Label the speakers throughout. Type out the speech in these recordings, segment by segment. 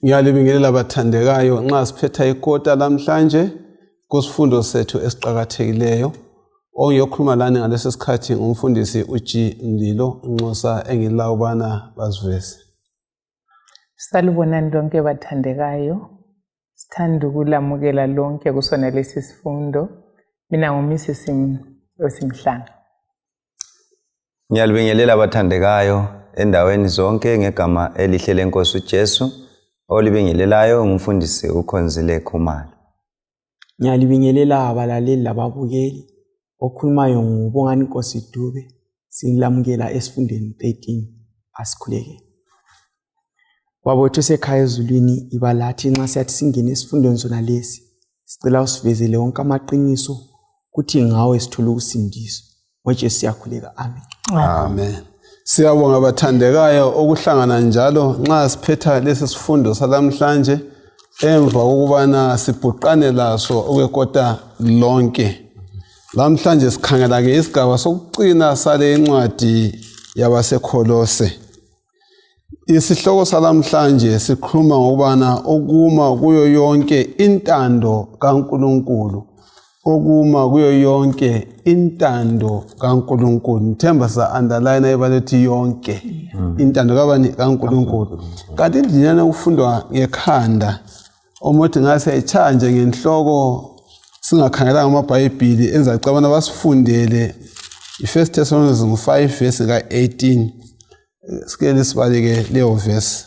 Speaker 1: Ngiyalibingelela bathandekayo nxa siphetha ikota lamhlanje kusifundo sethu esiqakathekileyo. Ongiyokhuluma lani ngalesi sikhathi ngumfundisi uG Mlilo Nxusa engila ubana baziveze.
Speaker 2: Salubonani lonke bathandekayo. Sithanda ukulamukela lonke kusona lesi sifundo. Mina nguMrs Osimhlanga.
Speaker 3: Ngiyalibingelela abathandekayo endaweni zonke ngegama elihle lenkosi uJesu olibingelelayo ngumfundisi uKhonzile Khumalo.
Speaker 4: Ngiyalibingelela abalaleli lababukeli. Okhulumayo nguBongani Nkosi Dube. Silamukela esifundweni 13. Asikhuleke. Baba wethu osekhaya ezulwini, iba lathi nxa siyathi singene esifundweni sona lesi. Sicela usivezele wonke amaqiniso kuthi ngawe sithole ukusindiswa. NgoJesu siyakhuleka. Amen.
Speaker 1: Amen. Siyabonga bathandekayo ukuhlangana njalo nxa siphetha lesi sifundo salamhlanje emva kokubana sibhuqane laso okwekota lonke. Lamhlanje sikhangela ke isigaba sokucina sale incwadi yabaseKholose. Isihloko salamhlanje sikhuluma ngokubana ukuma kuyo yonke intando kaNkulunkulu. Ukuma kuyo yonke intando kaNkulunkulu. Ngithemba sa underline ibala ethi yonke intando kabani kaNkulunkulu. Kanti indlinyana ukufundwa ngekhanda omuthi ngase etshaya nje ngenhloko singakhangelanga amabhayibhili enzacabana basifundele i-First Thessalonians 5 verse ka-18 sike lisibaleke leyo verse.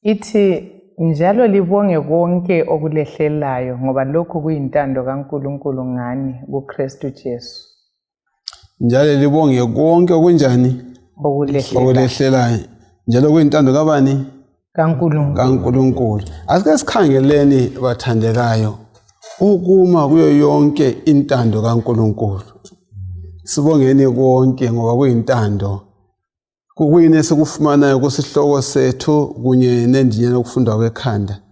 Speaker 2: Ithi njalo libonge konke okulehlelayo ngoba lokhu kuyintando kaNkulunkulu ngani kuKristu Jesu.
Speaker 1: Njalo libonge konke okunjani okulehlelayo njalo kuyintando kabani
Speaker 2: kaNkulunkulu.
Speaker 1: kaNkulunkulu. Asike sikhangeleni bathandekayo ukuma kuyo yonke intando kaNkulunkulu. Sibongeni konke ngoba kuyintando. Kukuyini esikufumanayo kusihloko sethu kunye nendinyana yokufundwa kwekhanda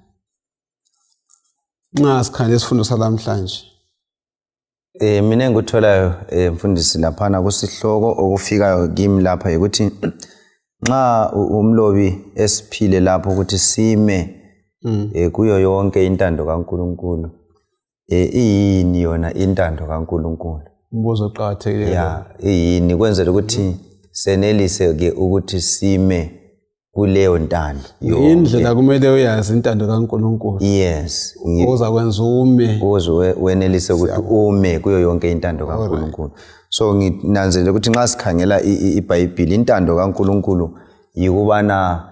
Speaker 1: nxa sikhangele isifundo salamhlanje?
Speaker 3: Mina engikutholayo mfundisi laphana kusihloko okufikayo kimi lapha yikuthi nxa umlobi esiphile lapho ukuthi sime kuyo yonke intando kaNkulunkulu, iyini yona intando kaNkulunkulu?
Speaker 1: Umbuzo oqakathekileyo.
Speaker 3: Ya, iyini kwenzela ukuthi senelise ke ukuthi sime kuleyo ntando.
Speaker 1: Indlela kumele uyazi intando kaNkulunkulu.
Speaker 3: Yes.
Speaker 1: Uzakwenza ume.
Speaker 3: Ukuze wenelise ukuthi ume kuyo yonke intando kaNkulunkulu. So nginanzelela ukuthi nxa sikhangela iBhayibhili, intando kaNkulunkulu yikubana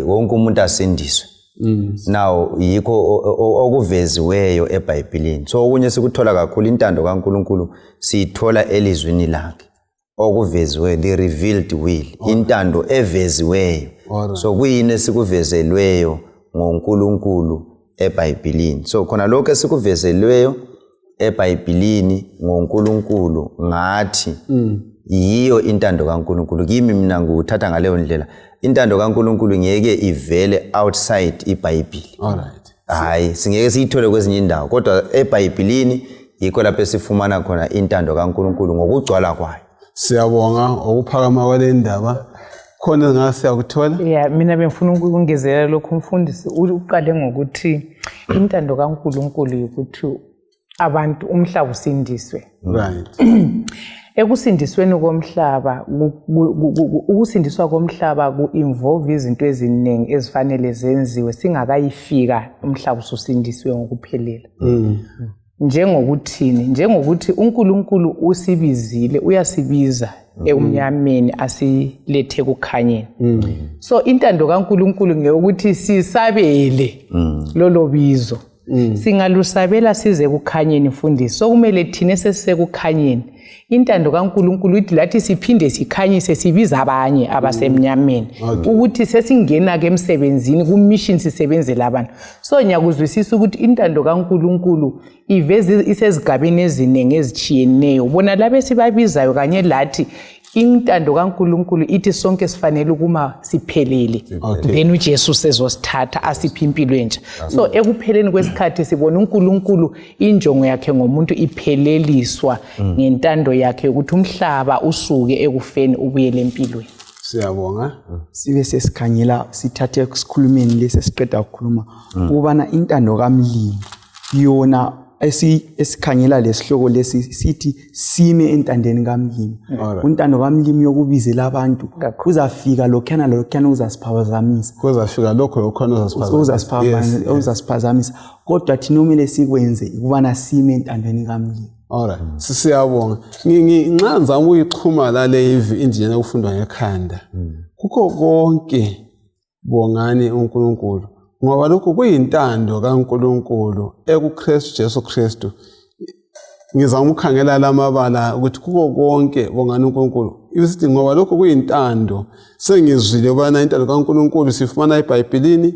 Speaker 3: wonke umuntu asindiswe. Now yikho okuveziweyo eBhayibhilini. So okunye sikuthola kakhulu intando kaNkulunkulu siyithola elizwini lakhe. Okuveziweyo, the revealed will, intando eveziweyo. So kuyini esikuvezelweyo ngoNkulunkulu eBhayibhilini? So khona lokho esikuvezelweyo eBhayibhilini ngoNkulunkulu ngathi yiyo intando kaNkulunkulu. Kimi mina ngikuthatha ngaleyo ndlela. Intando kaNkulunkulu ngeke ivele outside iBhayibhili. Hayi, singeke siyithole kwezinye indawo, kodwa eBhayibhilini yikho lapho esifumana khona intando kaNkulunkulu ngokugcwala kwayo.
Speaker 1: Siyabonga ukuphakama kwale ndaba. Khona nga siyakuthola?
Speaker 2: Yeah, mina bengifuna ukungezelela lokhu umfundisi uqale ngokuthi intando kaNkulunkulu yikuthi abantu umhlaba usindiswe. Ekusindisweni komhlaba, ukusindiswa komhlaba ku-involve izinto eziningi ezifanele zenziwe singakayifika umhlaba ususindisiwe ngokuphelela. Njengokuthini? Njengokuthi uNkulunkulu usibizile, uyasibiza emnyameni asilethe kukhanyeni. So intando kaNkulunkulu ngeyokuthi sisabele lolo bizo. Singalusabela size kukhanyeni mfundisi. Sokumele thina sesisekukhanyeni. Intando kaNkulunkulu ithi lathi siphinde sikhanyise sibiza abanye abasemnyameni. Ukuthi sesingena ke emsebenzini ku mission sisebenzela abantu. So ngiyakuzwisisa ukuthi intando kaNkulunkulu iveza isezigabeni eziningi ezitshiyeneyo. Bona laba esibabizayo kanye lathi intando kaNkulunkulu ithi sonke sifanele ukuma siphelele. Then uJesu sezosithatha asiphe impilo entsha. So ekupheleni kwesikhathi sibona uNkulunkulu injongo yakhe ngomuntu ipheleliswa ngentando yakhe ukuthi umhlaba usuke ekufeni ubuyele empilweni.
Speaker 1: Siyabonga.
Speaker 4: Sibe sesikhangela sithathe sikhulumeni lesi esiqeda ukukhuluma ukubana intando kaMlimi yona esikhangela lesihloko lesi sithi sime entandeni kaMlimi. Intando kaMlimi yokubizela abantu kuzafika lokhuyana lokhuyana uzasiphazamisa.
Speaker 1: Kuzafika lokho lokhuyana
Speaker 4: uzasiphazamisa. Uzasiphazamisa. Kodwa thina okumele sikwenze ukubana sime entandeni kaMlimi.
Speaker 1: Alright. Siyabonga. Nxa ngizama ukuyixhuma lale indlela yokufundwa ngekhanda. Kukho konke bongani uNkulunkulu ngoba lokhu kuyintando kaNkulunkulu ekuKristu Jesu Kristu. Ngizama ukukhangela lamabala ukuthi kukho konke bongani uNkulunkulu. Isithi ngoba lokhu kuyintando sengizwile ubana intando kaNkulunkulu sifumana eBhayibhilini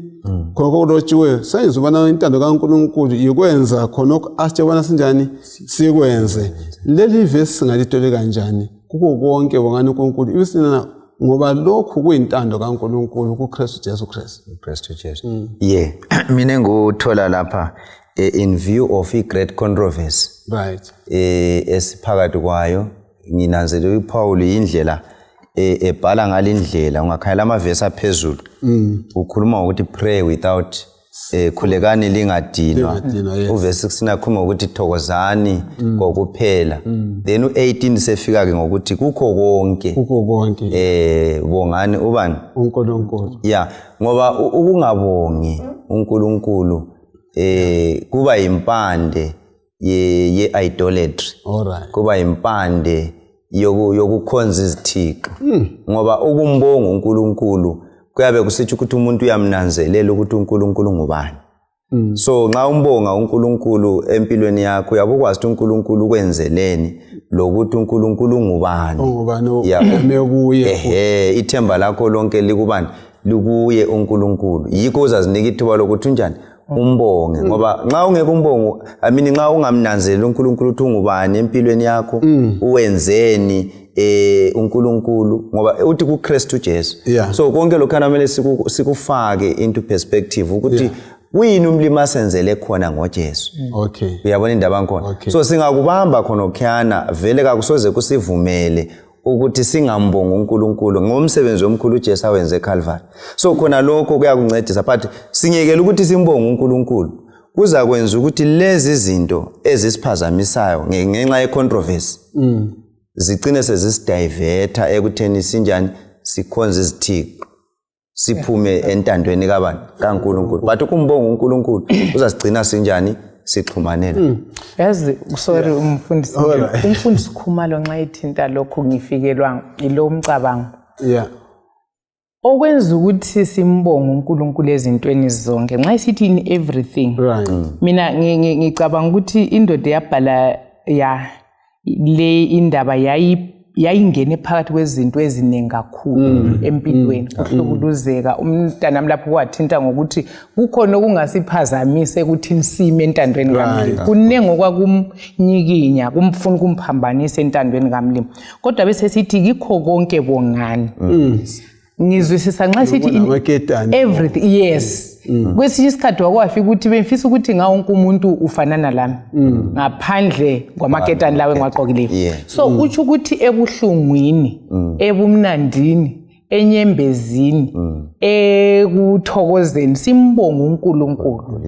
Speaker 1: khonokho kulotshiweyo sengizwe ubana intando kaNkulunkulu yikwenza khonokho asitshe ubana sinjani sikwenze. Leli vesi singalitole kanjani? Kukho konke bongani uNkulunkulu ibisina ngoba lokhu kuyintando kaNkulunkulu kuKristu Jesu Kristu.
Speaker 3: Kristu Jesu. Yeah, mina nguthola lapha in view of i great controversy.
Speaker 1: Right.
Speaker 3: Esiphakathi kwayo nginanzelela uPaul indlela ebhala ngalindlela ungakhayela amavesi aphezulu. Ukhuluma ngokuthi pray without khulekani lingadinwa. Uvesi 16 akhuluma ngokuthi thokozani kokuphela. Then u18 sefika ke ngokuthi kukho konke.
Speaker 1: Kukho konke.
Speaker 3: Bongani ubani?
Speaker 1: uNkulunkulu.
Speaker 3: Yeah, ngoba ukungabongi uNkulunkulu kuba impande ye idolatry.
Speaker 1: Alright.
Speaker 3: Kuba impande yokukhonza izithixo. Ngoba ukumbonga uNkulunkulu kuyabe kusitsho ukuthi umuntu uyamnanzelela ukuthi uNkulunkulu ngubani. So nxa umbonga uNkulunkulu empilweni yakho uyabe ukwazi ukuthi uNkulunkulu ukwenzeleni lokuthi uNkulunkulu ngubani.
Speaker 1: Ungubani ome kuye.
Speaker 3: Ithemba lakho lonke likubani? Likuye uNkulunkulu. Yikho uzazinika ithuba lokuthi unjani? Umbonge. Ngoba nxa ungeke umbonge, I mean nxa ungamnanzeleli uNkulunkulu ukuthi ungubani empilweni yakho, uwenzeni uNkulunkulu, ngoba uthi kuKristu Jesu. So konke lokho kumele sikufake into perspective ukuthi kuyini umlimi asenzele khona ngoJesu.
Speaker 1: Okay.
Speaker 3: Uyabona indaba ngikhona. So singakubamba khona okhuyana vele kakusoze kusivumele ukuthi singambongi uNkulunkulu ngomsebenzi omkhulu uJesu awenze eCalvary. So khona lokho kuyakuncedisa, but singekela ukuthi simbonge uNkulunkulu kuzakwenza ukuthi lezi zinto ezisiphazamisayo ngenxa ye-controversy zigcine sezisidiverta ekutheni sinjani sikhonze izithixo, siphume entandweni kabani kaNkulunkulu. But ukumbonga uNkulunkulu uzasigcina sinjani sixhumanele.
Speaker 2: Yazi, sorry umfundisi, umfundisi Khumalo nxa ethinta lokhu ngifikelwa yilo mcabango. Okwenza ukuthi simbonge uNkulunkulu ezintweni zonke nxa esithi in everything.
Speaker 1: Right.
Speaker 2: Mina ngicabanga ukuthi indoda yabhala ya le indaba yayingene phakathi kwezinto eziningi kakhulu empilweni, kuhlukuluzeka. Umntanami lapho kwathinta ngokuthi kukhona okungasiphazamisa ekuthini sime entandweni kaMlimi. Kuningi okwakumnyikinya, kumfuna ukumphambanisa entandweni kaMlimi. Kodwa bese sithi kikho konke bongani. Ngizwisisa nxa sithi everything, yes. Kwesinye isikhathi wakwafika ukuthi bengifisa ukuthi nga wonke umuntu ufanana lami ngaphandle kwamaketani lawo engiwagqokileyo. So utsho ukuthi ebuhlungwini, ebumnandini, enyembezini, ekuthokozeni simbonga uNkulunkulu.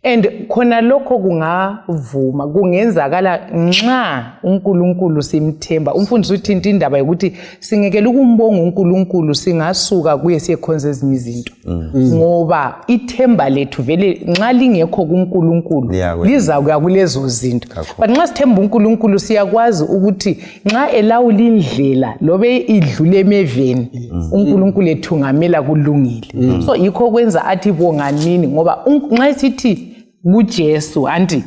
Speaker 2: And khona lokho kungavuma kungenzakala nxa uNkulunkulu simthemba. Umfundisi uthinta indaba yokuthi singekela ukumbonga uNkulunkulu singasuka kuye siyekhonza ezinye izinto. Ngoba ithemba lethu vele nxa lingekho kuNkulunkulu lizakuya kulezo zinto. But nxa sithemba uNkulunkulu siyakwazi ukuthi nxa elawula indlela lobe idlule emeveni uNkulunkulu ethungamela kulungile. So yikho kwenza athi bonganini, ngoba nxa sithi kuJesu anti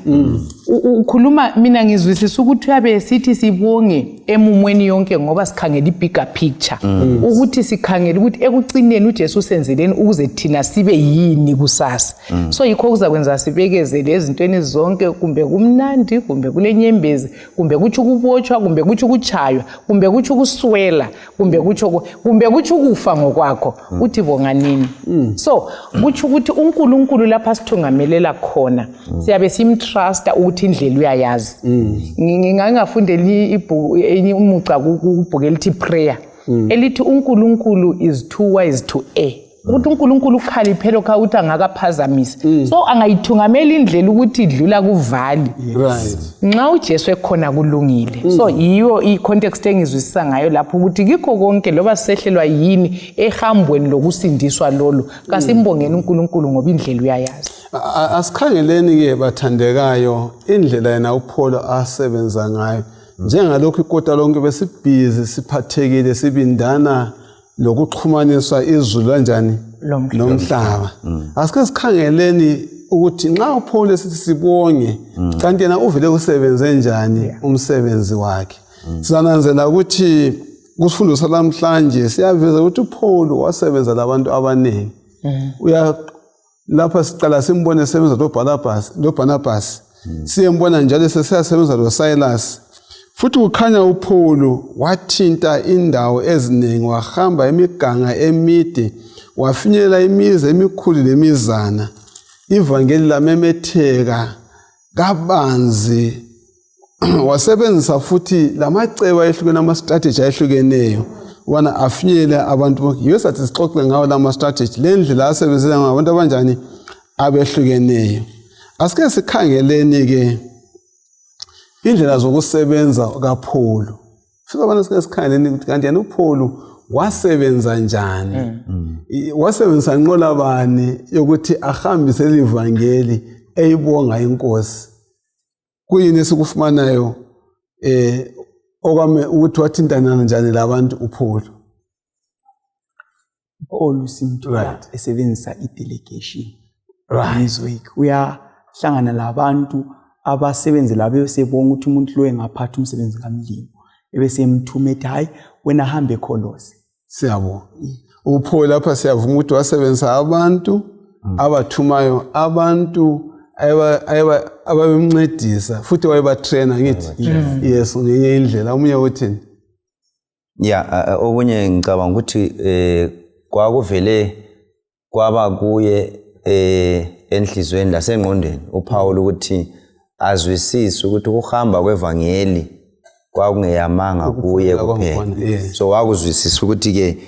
Speaker 2: ukhuluma, mina ngizwisisa ukuthi uyabe sithi sibonge emumweni yonke ngoba sikhangela i-bigger picture, ukuthi sikhangele ukuthi ekucineni uJesu usenzeleni ukuze thina sibe yini kusasa. So yikho kuzakwenza sibekezele ezintweni zonke, kumbe kumnandi, kumbe kulenyembezi, kumbe kutsho ukubotshwa, kumbe kutsho ukuchaywa, kumbe kutsho ukuswela, kumbe kutsho ukufa ngokwakho, uthi bonganini. So kutsho ukuthi uNkulunkulu lapha sithungamelela khona siyabe simtrusta ukuthi indlela uyayazi. Ngingafundeli ibhuku enye umuca kubhuku elithi prayer. Elithi uNkulunkulu is too wise to err. Ukuthi uNkulunkulu ukhaliphe lokho ukuthi angakaphazamisi. So angayithungamela indlela ukuthi idlula kuvali. Nxa uJesu ekhona kulungile. So yiyo i-context engizwisisa ngayo lapho ukuthi kikho konke loba sisehlelwa yini ehambweni lokusindiswa lolo, kasimbongeni uNkulunkulu ngoba indlela uyayazi.
Speaker 1: Asikhangeleni-ke bathandekayo indlela yena uPaul asebenza ngayo. Njengalokhu ikota lonke besibhizi siphathekile sibindana lokuxhumaniswa izulu kanjani nomhlaba. Asike sikhangeleni ukuthi nxa uPaul esithi sibonge, kanti yena uvele usebenze njani umsebenzi wakhe. Sizananzela ukuthi kusifundo salamhlanje siyaveza ukuthi uPaul wasebenza labantu abaningi. Uya lapha siqala simbone esebenza loBarnabas, siyembona njalo sesiyasebenza loSilas. Futhi kukhanya uPaul wathinta indawo eziningi, wahamba imiganga emide, wafinyelela imizi emikhulu lemizana. Ivangeli lamemetheka kabanzi. Wasebenzisa futhi lamacebo ayehlukene, ama-strategy ayehlukeneyo ukubana afinyelele abantu bonke. Yiyo sathi sixoxe ngawo lama-strategy, le ndlela asebenzisa ngabantu abanjani abehlukeneyo. Asike sikhangeleni-ke indlela zokusebenza kaPaul. Fika abantu sike sikhangeleni ukuthi kanti yena uPaul wasebenza njani, wasebenzisa nqola bani yokuthi ahambise livangeli eyibonga inkosi. Kuyini esikufumanayo okwame ukuthi wathintana njani labantu uPaul?
Speaker 4: Paul simthola esebenzisa i-delegation. His work. Uyahlangana labantu abasebenzi labo sebonga ukuthi umuntu lo engaphatha umsebenzi kaMlimo, ebesemthuma ethi hayi wena hambe eKholose.
Speaker 1: Siyabonga. UPaul lapha siyavuma ukuthi wasebenzisa abantu abathumayo, abantu ababemncedisa, futhi wayebatrainer ngithi. Yes, ngenye indlela. Omunye uthini?
Speaker 3: Ya, okunye ngicabanga ukuthi kwakuvele kwaba kuye enhlizweni lasengqondweni uPaul ukuthi azwisise ukuthi ukuhamba kwevangeli kwakungeyamanga kuye kuphela. So wakuzwisisa ukuthi ke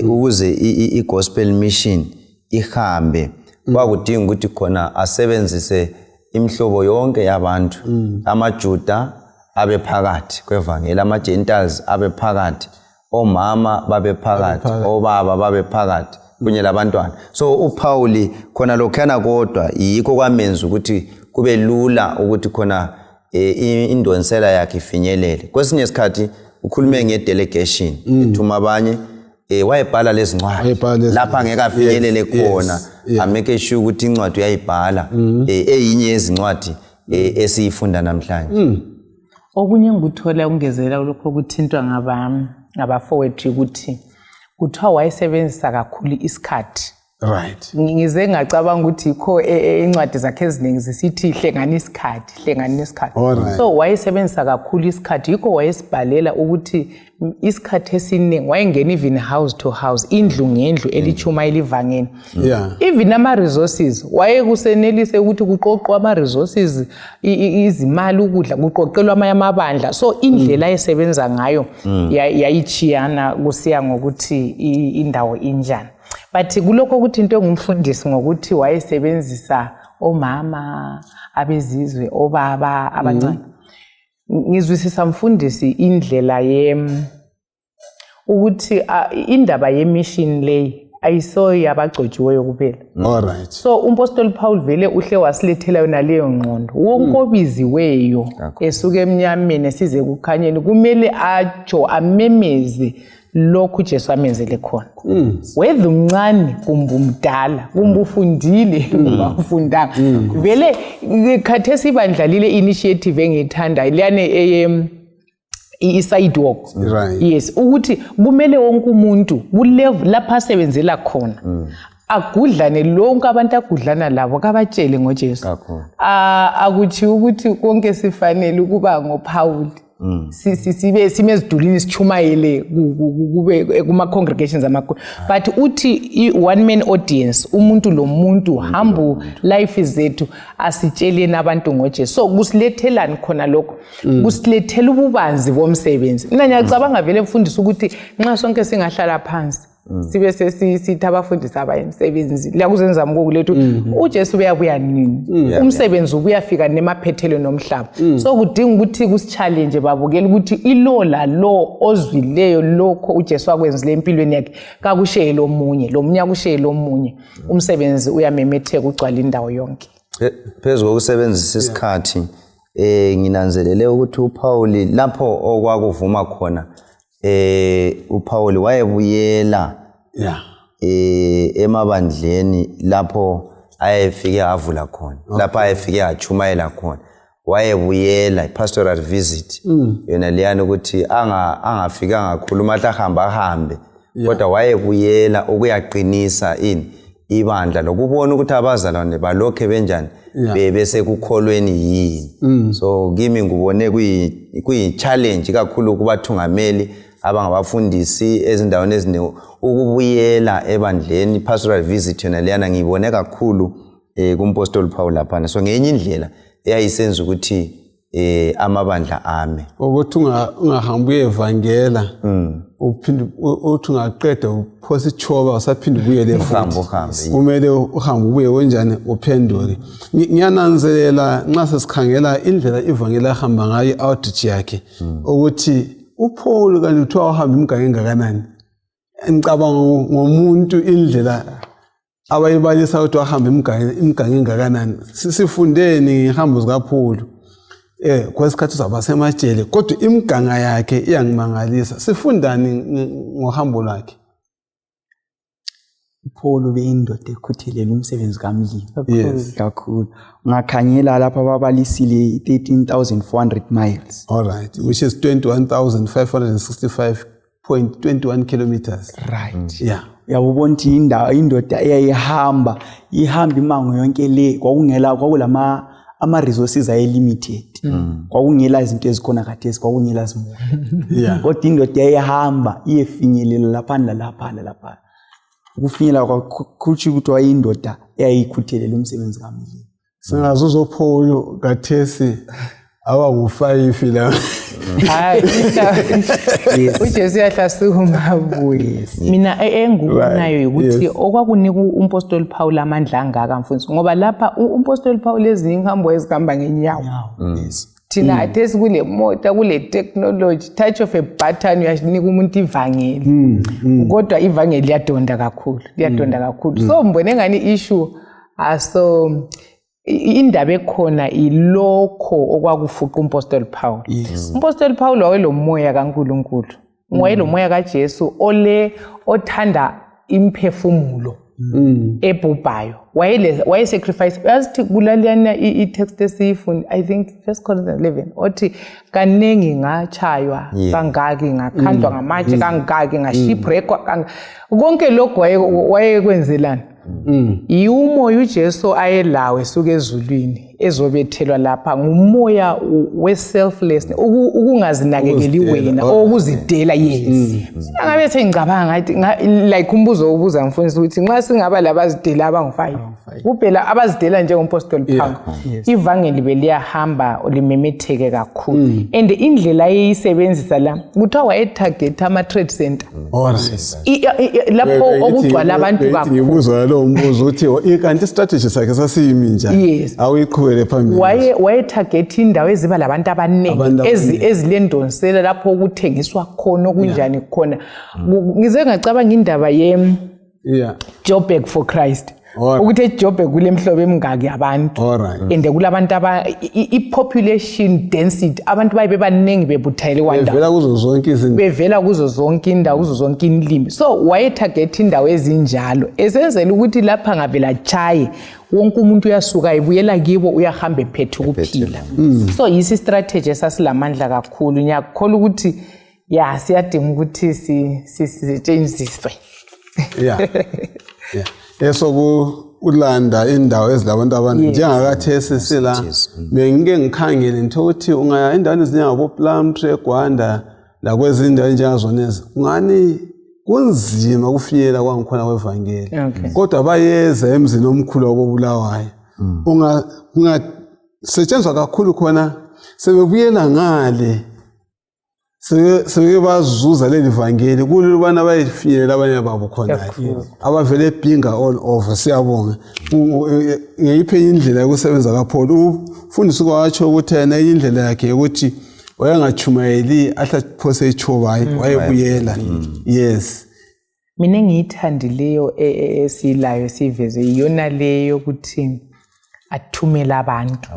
Speaker 3: ukuze i-gospel mission ihambe kwakudinga ukuthi khona asebenzise imihlobo yonke yabantu, amaJuda abe phakathi kwevangeli, ama-Gentiles abe phakathi, omama babe phakathi, obaba babe phakathi kunye labantwana. So uPaul khona lokhuyana, kodwa yikho kwamenza ukuthi kube lula ukuthi khona indonsela yakhe ifinyelele. Kwesinye isikhathi ukhulume nge-delegation, ethuma abanye, wayebhala lezi ncwadi lapha angeke afinyelele khona, amake sure ukuthi incwadi uyayibhala, eyinye yezincwadi esiyifunda namhlanje.
Speaker 2: Okunye engikuthola ukungezela lokho kuthintwa ngabafowethu ukuthi kuthiwa wayesebenzisa kakhulu isikhathi. Ngize ngacabanga ukuthi yikho incwadi zakhe eziningi zisithi hlengani isikhathi, hlengani isikhathi. So wayesebenzisa kakhulu isikhathi, yikho wayesibhalela ukuthi isikhathi esiningi wayengena even house to house, indlu ngendlu, elitshumayela ivangeli. Even ama-resources wayekusenelise ukuthi kuqoqwe ama-resources, izimali, ukudla kuqoqelwa amanye amabandla. So indlela ayesebenza ngayo yayitshiyana kusiya ngokuthi indawo injani. But kulokho ukuthi into engumfundisi ngokuthi wayesebenzisa omama, abezizwe, obaba abancane, ngizwisisa mfundisi indlela ye ukuthi indaba ye-mission leyi ayiso yabagcotshiweyo kuphela. So umpostoli Paul vele uhle wasilethela yona leyo ngqondo, wonke obiziweyo esuka emnyameni esize kukhanyeni kumele atsho, amemeze lokhu uJesu amenzele khona, whether umncane kumbe umdala, kumbe ufundile kumbe awufundanga. Vele khathesi ibandla lile initiative engiyithandayo liyane eye i-sidewalk. Yes, ukuthi kumele wonke umuntu ku-level lapho asebenzela khona agudlane lonke abantu agudlana labo, kabatshele ngoJesu. Akutshiwo ukuthi konke sifanele ukuba ngoPhawuli. Sibe sime ezidulini sitshumayele kube kuma-congregations amakhulu, but uthi i-one man audience, umuntu lo muntu, hambu life zethu, asitsheleni abantu ngoJesu. So kusilethelani khona lokho? Kusilethela ububanzi bomsebenzi. Mina ngiyacabanga vele, mfundisi, ukuthi nxa sonke singahlala phansi sibe sesithi abafundisi abayemsebenzi liyakuzenza mkokulethu, uJesu uyabuya nini? Umsebenzi ubuyafika nemaphethelweni omhlaba. So kudinga ukuthi kusi-challenge, babukela, ukuthi ilo lalo ozwileyo lokho uJesu akwenzile empilweni yakhe kakusheyele omunye, lo munye akusheyele omunye, umsebenzi uyamemetheka, ugcwala indawo yonke.
Speaker 3: Phezu kokusebenzisa isikhathi, nginanzelele ukuthi uPaul lapho okwakuvuma khona, uPaul wayebuyela emabandleni lapho ayefike avula khona, lapho ayefike achumayela khona. Wayebuyela i-pastoral visit yona leyana, ukuthi angafika angakhuluma ahle ahambe ahambe, kodwa wayebuyela ukuyaqinisa ini ibandla lokubona ukuthi abazalwane balokhe benjani, besekukholweni yini. So kimi ngibone kuyi-challenge kakhulu kubathungameli abangabafundisi ezindaweni eziningi ukubuyela ebandleni. Pastoral visit yona leyana ngiyibone kakhulu kumpostoli Paul laphana. So ngenye indlela eyayisenza ukuthi amabandla ame.
Speaker 1: Ukuthi ungahambi uyevangela, uphinde uthi ungaqeda uphosa ichoba, usaphinde ubuyele
Speaker 3: uhambe
Speaker 1: futhi.
Speaker 3: Uhambe.
Speaker 1: Kumele uhambe ubuye kanjani, uphenduke. Ngiyananzelela nxa sesikhangela indlela ivangeli ahamba ngayo, i-outreach yakhe, ukuthi uPaul kanti kuthiwa wahamba imiganga engakanani? Ngicabanga ngomuntu indlela abayibalisa ukuthi wahamba imiganga engakanani. Sifundeni ngehambo zikaPaul? Kwesikhathi uzaba semajele, kodwa imiganga yakhe iyangimangalisa. Sifundani ngohambo lwakhe?
Speaker 4: uPaul ubeyindoda ekhuthelele umsebenzi kamlimi kakhulu. Ungakhangela lapha, ababalisile i-13,400 miles.
Speaker 1: All right, which is 21,565.21 kilometers.
Speaker 4: Uyabubona ukuthi indawo indoda eyayihamba ihamba imango yonke le, kwakungela, kwakulama ama-resources aye-limited, kwakungela izinto ezikhona khathesi, kwakungela zimoto, kodwa indoda yayihamba iyefinyelela laphana lalaphana lalaphana. Ukufinyelela kutsho ukuthi wayeyindoda eyayikhuthelele umsebenzi kamlimi.
Speaker 1: Singazuza oPaul kathesi awangu-5 la.
Speaker 2: Hayi, uJesu uyahlasukuma abuye. Mina engikubonayo ukuthi okwakunika umpostoli Paul amandla angaka, mfundisi, ngoba lapha umpostoli Paul ezinye inhambo ezihamba ngenyawo. Thina khathesi kule mota, kule technology, touch of a button uyanika umuntu ivangeli, kodwa ivangeli liyadonda kakhulu, liyadonda kakhulu. So ngibone ngani issue aso indaba ekhona ilokho okwakufuqa umpostoli Paul. Umpostoli Paul wayelomoya kaNkuluNkulu, wayelomoya kaJesu ole othanda imphefumulo ebhubhayo, wayele waye-sacrifice. Uyazithi kulaliyana i-text esiyifunda, I think First Corinthians 11, othi kaningi ngachaywa kangaki, ngakhandwa ngamatshe kangaki, nga-shipwreckwa kangaki. Konke lokhu wayekwenzelani? Yiwumoya uJesu ayelawo esuka ezulwini ezobethelwa lapha, ngumoya we-selflessness, ukungazinakekeli
Speaker 1: Ukuzidela,
Speaker 2: wena, okuzidela, yes. Mina ngabe sengicabanga ngathi like umbuzo obuza, mfundisi, ukuthi nxa singaba labazidela abangu-5 kuphela, abazidela njengompostoli Paul, ivangeli beliyahamba limemetheke kakhulu. And indlela ayeyisebenzisa la, kuthiwa waye-target ama-trade center, lapho okugcwala abantu kakhulu.
Speaker 1: Ngibuzwa lowo mbuzo ukuthi kanti i-strategy sakhe sasiyimi njani? Awuyiqhubele phambili.
Speaker 2: Waye-target indawo eziba labantu abaningi,
Speaker 1: Abantu abaningi.
Speaker 2: Ezilendonsela lapho okuthengiswa khona, okunjani khona. Ngize ngacabanga indaba ye Joburg for Christ, ukuthi eJoburg kule mhlobo emingaki yabantu, and kulabantu aba i-population density, abantu baye bebaningi bebuthayele kwandawo,
Speaker 1: bevela kuzo zonke izinto,
Speaker 2: bevela kuzo zonke indawo, kuzo zonke inlimi. So waye-target indawo ezinjalo esenzela ukuthi lapha ngavela chaye wonke umuntu uyasuka ebuyela kibo, uyahamba ephethe ukuphila. So yisi strategy esasilamandla kakhulu. Ngiyakukholwa ukuthi ya, siyadinga ukuthi sisetshenziswe.
Speaker 1: Yeah, eso ku ulanda indawo ezilabantu abaningi njengakathesi sila bengike ngikhangele ngithe ukuthi ungaya endaweni ezinjengabo-Plumtree eGwanda lakwezinye indawo enjengazonezi kungani kunzima ukufinyelela kwangikhona kwevangeli kodwa bayeza emzini omkhulu wakoBulawayo ungasetshenzwa kakhulu khona sebebuyela ngale sebeke bazuza leli vangeli kulula ubana bayefinyelela abanye babo khona abavele ebhinga all over. Siyabonga. Ngeyiphi enye indlela yokusebenza kaPaul? Ufundisi kwatsho ukuthi yena enye indlela yakhe yokuthi wayengatshumayeli ahle aphose itshobayi, wayebuyela. Yes.
Speaker 2: Mina engiyithandileyo esilayo esiyiveze iyona leyo yokuthi athumele abantu.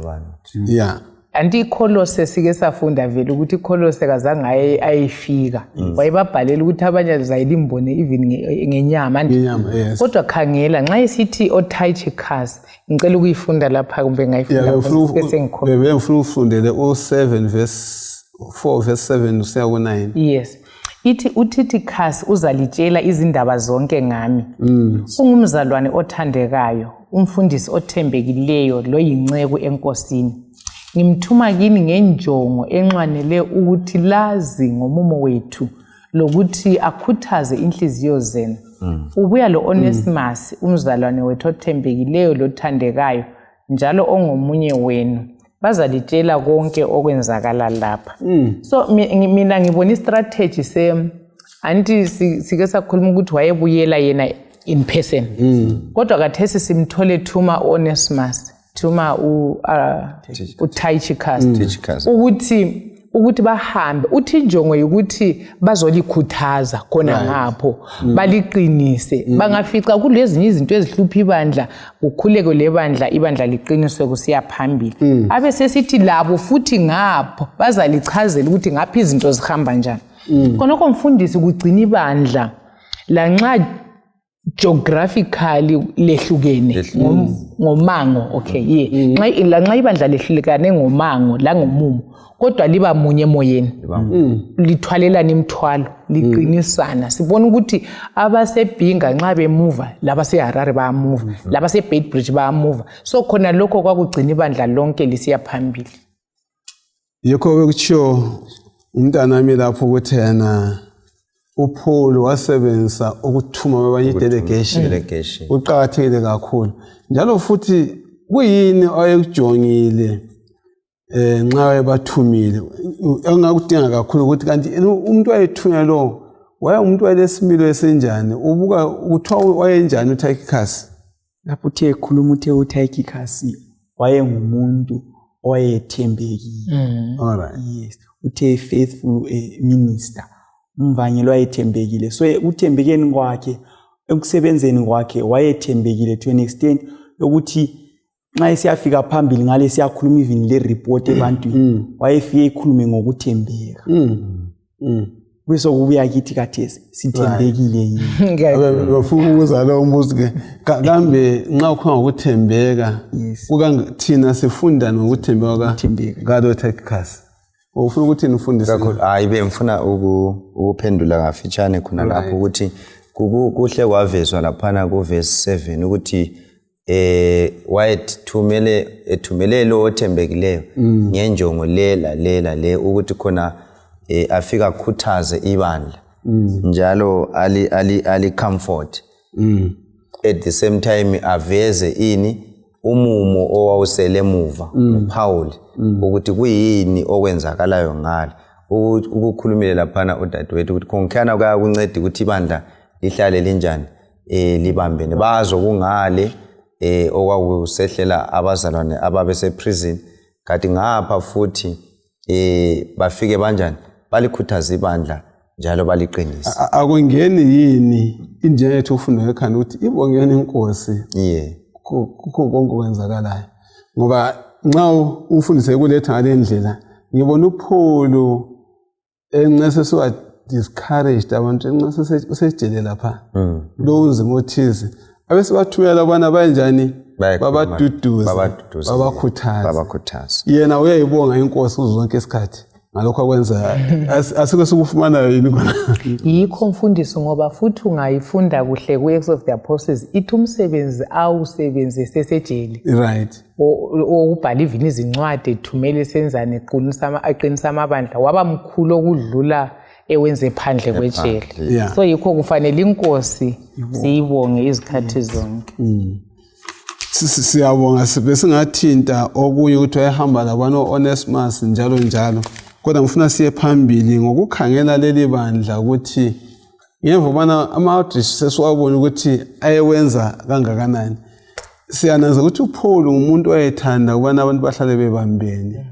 Speaker 2: Anti iKholose sike safunda vele ukuthi iKholose kazange ayefika, wayebabhalela ukuthi abanye zayilimbone even ngenyama.
Speaker 1: Ngenyama, yes.
Speaker 2: Kodwa khangela nxa esithi oTychicus, ngicela ukuyifunda lapha kumbe ngayifunda bese ngikhona.
Speaker 1: Bengifuna ufundele u-7 verse 4 verse 7 usiya ku-9.
Speaker 2: Yes. Ithi uTychicus uzalitshela izindaba zonke ngami. Ungumzalwane othandekayo, umfundisi othembekileyo loyinceku eNkosini. Ngimthuma kini ngenjongo enxwanele ukuthi lazi ngomumo wethu lokuthi akhuthaze inhliziyo zenu. Ubuya lo-Onesimus, umzalwane wethu othembekileyo lothandekayo, njalo ongomunye wenu. Bazalitshela konke okwenzakala lapha. So mina ngibona istrategy se anti sike sakhuluma ukuthi wayebuyela yena in person. Kodwa kathesi simthole thuma Onesimus, thuma uTychicus ukuthi bahambe. Uthi injongo ukuthi bazolikhuthaza khona ngapho, baliqinise. Bangafica kulezinye izinto ezihlupha ibandla, kukhuleke lebandla, ibandla liqiniswe kusiya phambili. Abe sesithi labo futhi ngapho bazalichazela ukuthi ngaphi izinto zihamba njani. Khonokho mfundisi kugcina ibandla lanxa geographically lehlukene ngomango, okay, yeah. Lanxa ibandla lehlukane ngomango langomumo, kodwa liba munye emoyeni, lithwalelana imithwalo, liqinisana. Sibona ukuthi abasebhinga nxa bemuva, labaseHarare bayamuva, labaseBeitbridge bayamuva. So khona lokho kwakugcina ibandla lonke lisiya phambili.
Speaker 1: Yikho bekutshiwo umntanami lapho ukuthi yena uPaul wasebenzisa ukuthuma abanye i-delegation. Kuqakathekile kakhulu. Njalo futhi kuyini ayekujongile nxa wayebathumile? Engakudinga kakhulu ukuthi kanti umuntu wayethunywa lo wayengumuntu wayelesimilo esinjani? Ubuka kuthiwa wayenjani uTychicus?
Speaker 4: Lapho uthe ekhuluma uthe uTychicus wayengumuntu owayethembekile.
Speaker 1: All right.
Speaker 4: Yes, uthe faithful minister, umvangeli wayethembekile. So ekuthembekeni kwakhe, ekusebenzeni kwakhe wayethembekile to an extent yokuthi nxa esiyafika phambili ngale siyakhuluma even le report ebantwini, wayefike ikhulume ngokuthembeka. Bese kubuya kithi kathesi sithembekile yini?
Speaker 1: Bafuna ukubuza lowo mbuzo ke, kambe nxa ukhuluma ngokuthembeka, thina sifunda ngokuthembeka kalo Tychicus. Ufuna ukuthi nifundise?
Speaker 3: Kakhulu. Hayi, bengifuna ukuphendula kafitshane khona lapho ukuthi kuhle kwavezwa laphana ku verse 7 ukuthi wayethumele ethumele lo othembekileyo ngenjongo lela lela le ukuthi khona afika akhuthaze ibandla njalo ali ali ali comfort, at the same time aveze ini umumo owawusele emuva uPaul, ukuthi kuyini okwenzakalayo ngale. Ukukhulumile laphana udadewethu ukuthi khonkhana kuyakunceda ukuthi ibandla lihlale linjani, libambene. Bazo kungale okwakusehlela abazalwane ababese prison, kanti ngapha futhi bafike banjani, balikhuthaza ibandla njalo baliqinise.
Speaker 1: Akungeni yini indlela yethu ufunda ekhanda ukuthi ibongeni inkosi kukho konke okwenzakalayo? Ngoba nxa umfundisi ekuletha ngale ndlela, ngibona uPaul enxese suka discouraged abantu, enxese usejele lapha lo unzima othize, abese bathumela abana banjani, babaduduze, babakhuthaze.
Speaker 3: Babakhuthaze.
Speaker 1: Yena uyayibonga inkosi kuzo zonke isikhathi. Ngalokho akwenza asike sikufumanayo yini khona?
Speaker 2: Yikho mfundisi, ngoba futhi ungayifunda kuhle ku-Acts of the Apostles, ithi umsebenzi awusebenzise sejele, owokubhala even izincwadi, ethumela, esenzani, eqinisa amabandla, waba mkhulu okudlula ewenze phandle kwejele. So yikho kufanele inkosi siyibonge izikhathi zonke.
Speaker 1: Siyabonga. Besingathinta okunye ukuthi wayehamba labano Onesimus njalo njalo, kodwa ngifuna siye phambili ngokukhangela leli bandla ukuthi ngemva kobana ama-outreach sesiwabona ukuthi ayewenza kangakanani. Siyananza ukuthi uPaul ngumuntu owayethanda ukubana abantu bahlale bebambene,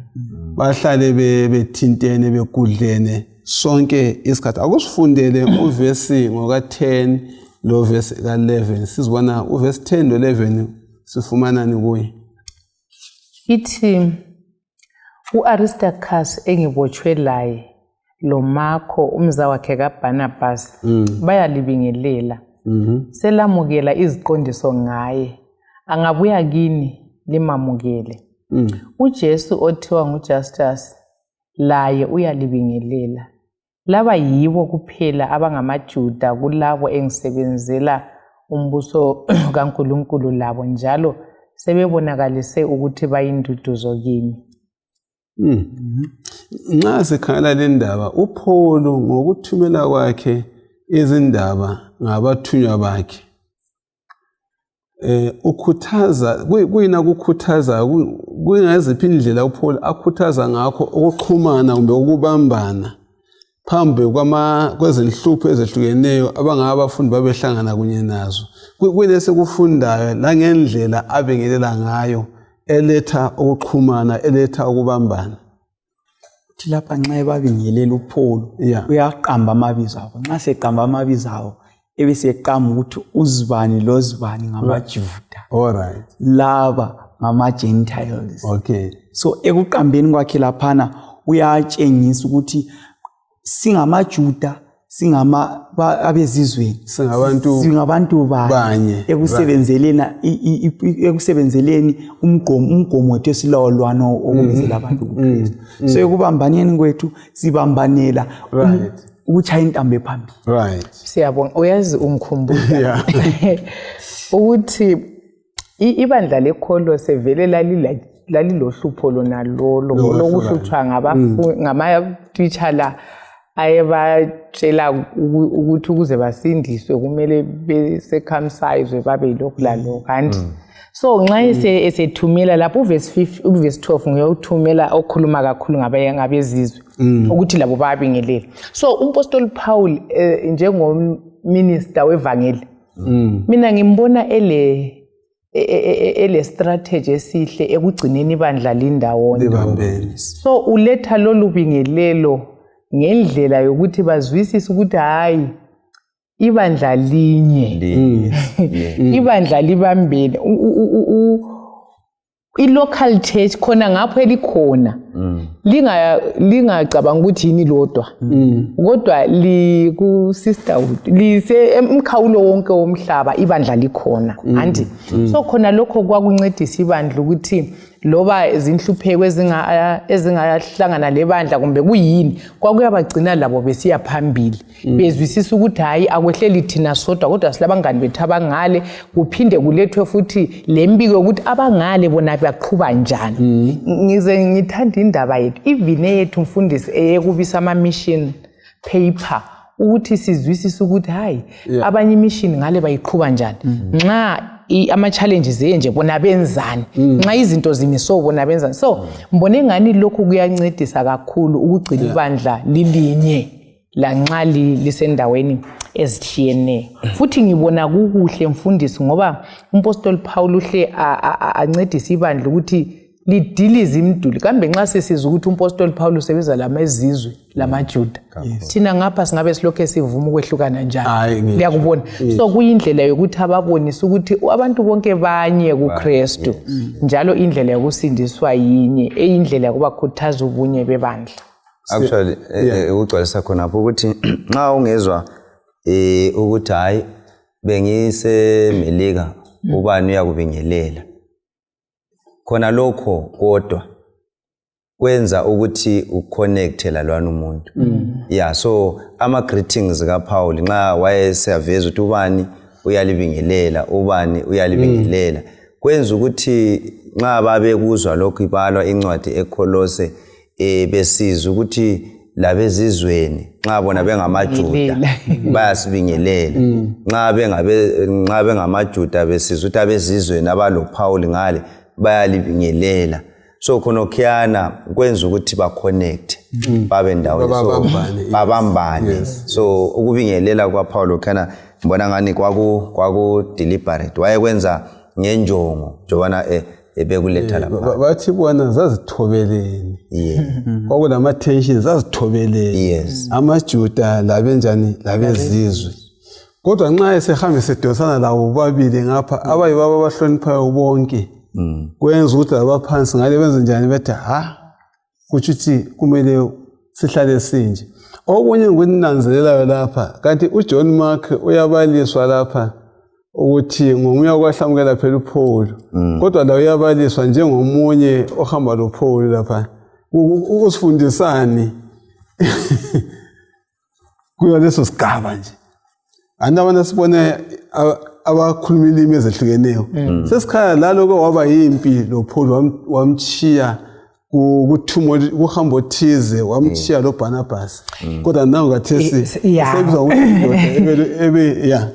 Speaker 1: bahlale bethintene, begudlene sonke isikhathi. Akusifundele uvesi ngoka-10 lo vesi ka-11, sizibona uvesi 10 lo-11 sifumanani kuye.
Speaker 2: Ithi u-Aristarchus engibotshwe laye loMakho umzawakhe kaBarnabas bayalibingelela. Selamukela iziqondiso ngaye, angabuya kini limamukele. UJesu othiwa nguJustus laye uyalibingelela. Laba yibo kuphela abangamaJuda kulabo engisebenzela umbuso kaNkulunkulu labo, njalo sebebonakalise ukuthi bayinduduzo kimi.
Speaker 1: Nxa sikhangela le ndaba, uPaul ngokuthumela kwakhe izindaba ngabathunywa bakhe, ukhuthaza kuyina kukhuthaza kuyingaziphi indlela uPaul akhuthaza ngakho ukuxhumana kumbe ukubambana phambi kwezinhlupho ezehlukeneyo abangaba abafundi babehlangana kunye nazo, kuyilesikufundayo langendlela abengelela ngayo eletha ukuxhumana, eletha ukubambana.
Speaker 4: Uthi lapha nxa ebabingelela uPaul, uyaqamba amabizo abo. Nxa seqamba amabizo abo, ebeseqamba ukuthi uzibani lozibani ngamaJuda, laba ngama-Gentiles. So ekuqambeni kwakhe laphana uyatshengisa ukuthi singamaJuda, singama abezizweni,
Speaker 1: singabantu,
Speaker 4: singabantu banye ekusebenzeleni ekusebenzeleni umgomo wethu esilawo lwana okubizela abantu kuKristu. So ekubambaneni kwethu sibambanela ukutshaya intambo ephambili.
Speaker 2: Siyabonga. Uyazi ungikhumbuza ukuthi ibandla leKholose vele lalilohlupho lona lolo lokuhlutshwa ngamatitsha la ayebatshela ukuthi ukuze basindiswe kumele be-circumciswe, babe yilokhu lalokhu, kanti so nxa esethumela lapho uvesi 5, uvesi 12 nguye okhuluma kakhulu ngabezizwe ukuthi labo bayabingelela. So umpostoli Paul, njengominister wevangeli, mina ngimbona ele strategy esihle ekugcineni ibandla lindawonye.
Speaker 1: Libambene.
Speaker 2: So uletha lolu bingelelo ngendlela yokuthi bazwisise ukuthi hayi, ibandla linye, ibandla libambene. I-local church khona ngapho elikhona lingacabanga ukuthi yini lodwa, kodwa liku-sisterhood, lise emkhawulo wonke womhlaba, ibandla likhona anti. So khona lokho kwakuncedisa ibandla ukuthi loba izinhlupheko ezingahlangana lebandla kumbe kuyini, kwakuyabagcina labo besiya phambili, bezwisisa ukuthi hayi, akwehleli thina sodwa, kodwa silabangani bethu abangale. Kuphinde kulethwe futhi le mbiko yokuthi abangale bona baqhuba njani. Ngize ngithanda indaba yethu, even eyethu mfundisi, eyekubisa ama-mission paper, ukuthi sizwisise ukuthi hayi, abanye imishini ngale bayiqhuba njani, nxa ama-challenges enje bona benzani, nxa izinto zimiso bona benzani. So mbone ngani lokhu kuyancedisa kakhulu ukugcina ibandla lilinye lanxa lisendaweni ezitshiyeneyo. Futhi ngibona kukuhle mfundisi, ngoba umpostoli Paul uhle ancedise ibandla ukuthi lidilize imiduli. Kambe nxa sesizwa ukuthi umpostoli Paul usebenza lamezizwe lamaJuda, thina ngapha singabe silokhu sivuma ukwehlukana njani?
Speaker 1: Hayi, ngitsho.
Speaker 2: Liyakubona, so kuyindlela yokuthi ababonise ukuthi abantu bonke banye kuKristu, njalo indlela yokusindiswa yinye, eyindlela yokubakhuthaza ubunye bebandla.
Speaker 3: Actually, ukugcwalisa khonapho ukuthi nxa ungezwa ukuthi hayi, bengiseMelika, ubani uyakubingelela khona lokho, kodwa Kwenza ukuthi uconnecte lalwana umuntu. Yeah, so ama greetings kaPaul nxa wayeseyaveza ukuthi ubani uyalibingelela, ubani uyalibingelela, kwenza ukuthi nxa babekuzwa lokhu ibalwa incwadi eKholose, besizwa ukuthi labezizweni nxa bona bengamaJuda bayasibingelela, nxa bengamaJuda besizwa ukuthi abezizweni abaloPaul ngale bayalibingelela. So khonokhiyana kwenza ukuthi baconnect, babe ndawonye, so
Speaker 1: Babambane, yes.
Speaker 3: Babambane. So ukubingelela kwaPaul lokhuyana ngibona ngani kwaku deliberate, wayekwenza ngenjongo njobana ebekuletha lapha.
Speaker 1: Bathi bona zazithobeleni. Kwakulama-tension, zazithobeleni. AmaJuda labenjani labezizwe. Kodwa nxa esehambe sedonsana labo bobabili ngapha, abayibaba abahloniphayo bonke, kwenza ukuthi labaphansi ngale benze njani, bethi ha, kutsho ukuthi kumele sihlale sinje. Okunye engikunanzelelayo lapha, kanti uJohn Mark uyabaliswa lapha ukuthi ngomunye okwahlamukela phela uPaul, kodwa la uyabaliswa njengomunye ohamba loPaul lapha. Usifundisani kuyo leso sigaba nje? Anti abantu sibone abakhuluma ilimi ezehlukeneyo sesikhala laloko waba yimpi loPaul, wamchiya kuthumo kuhambo thize, wamchiya loBarnabas, kodwa nangu kathesi sebizwa ukuthi indoda ebe ya.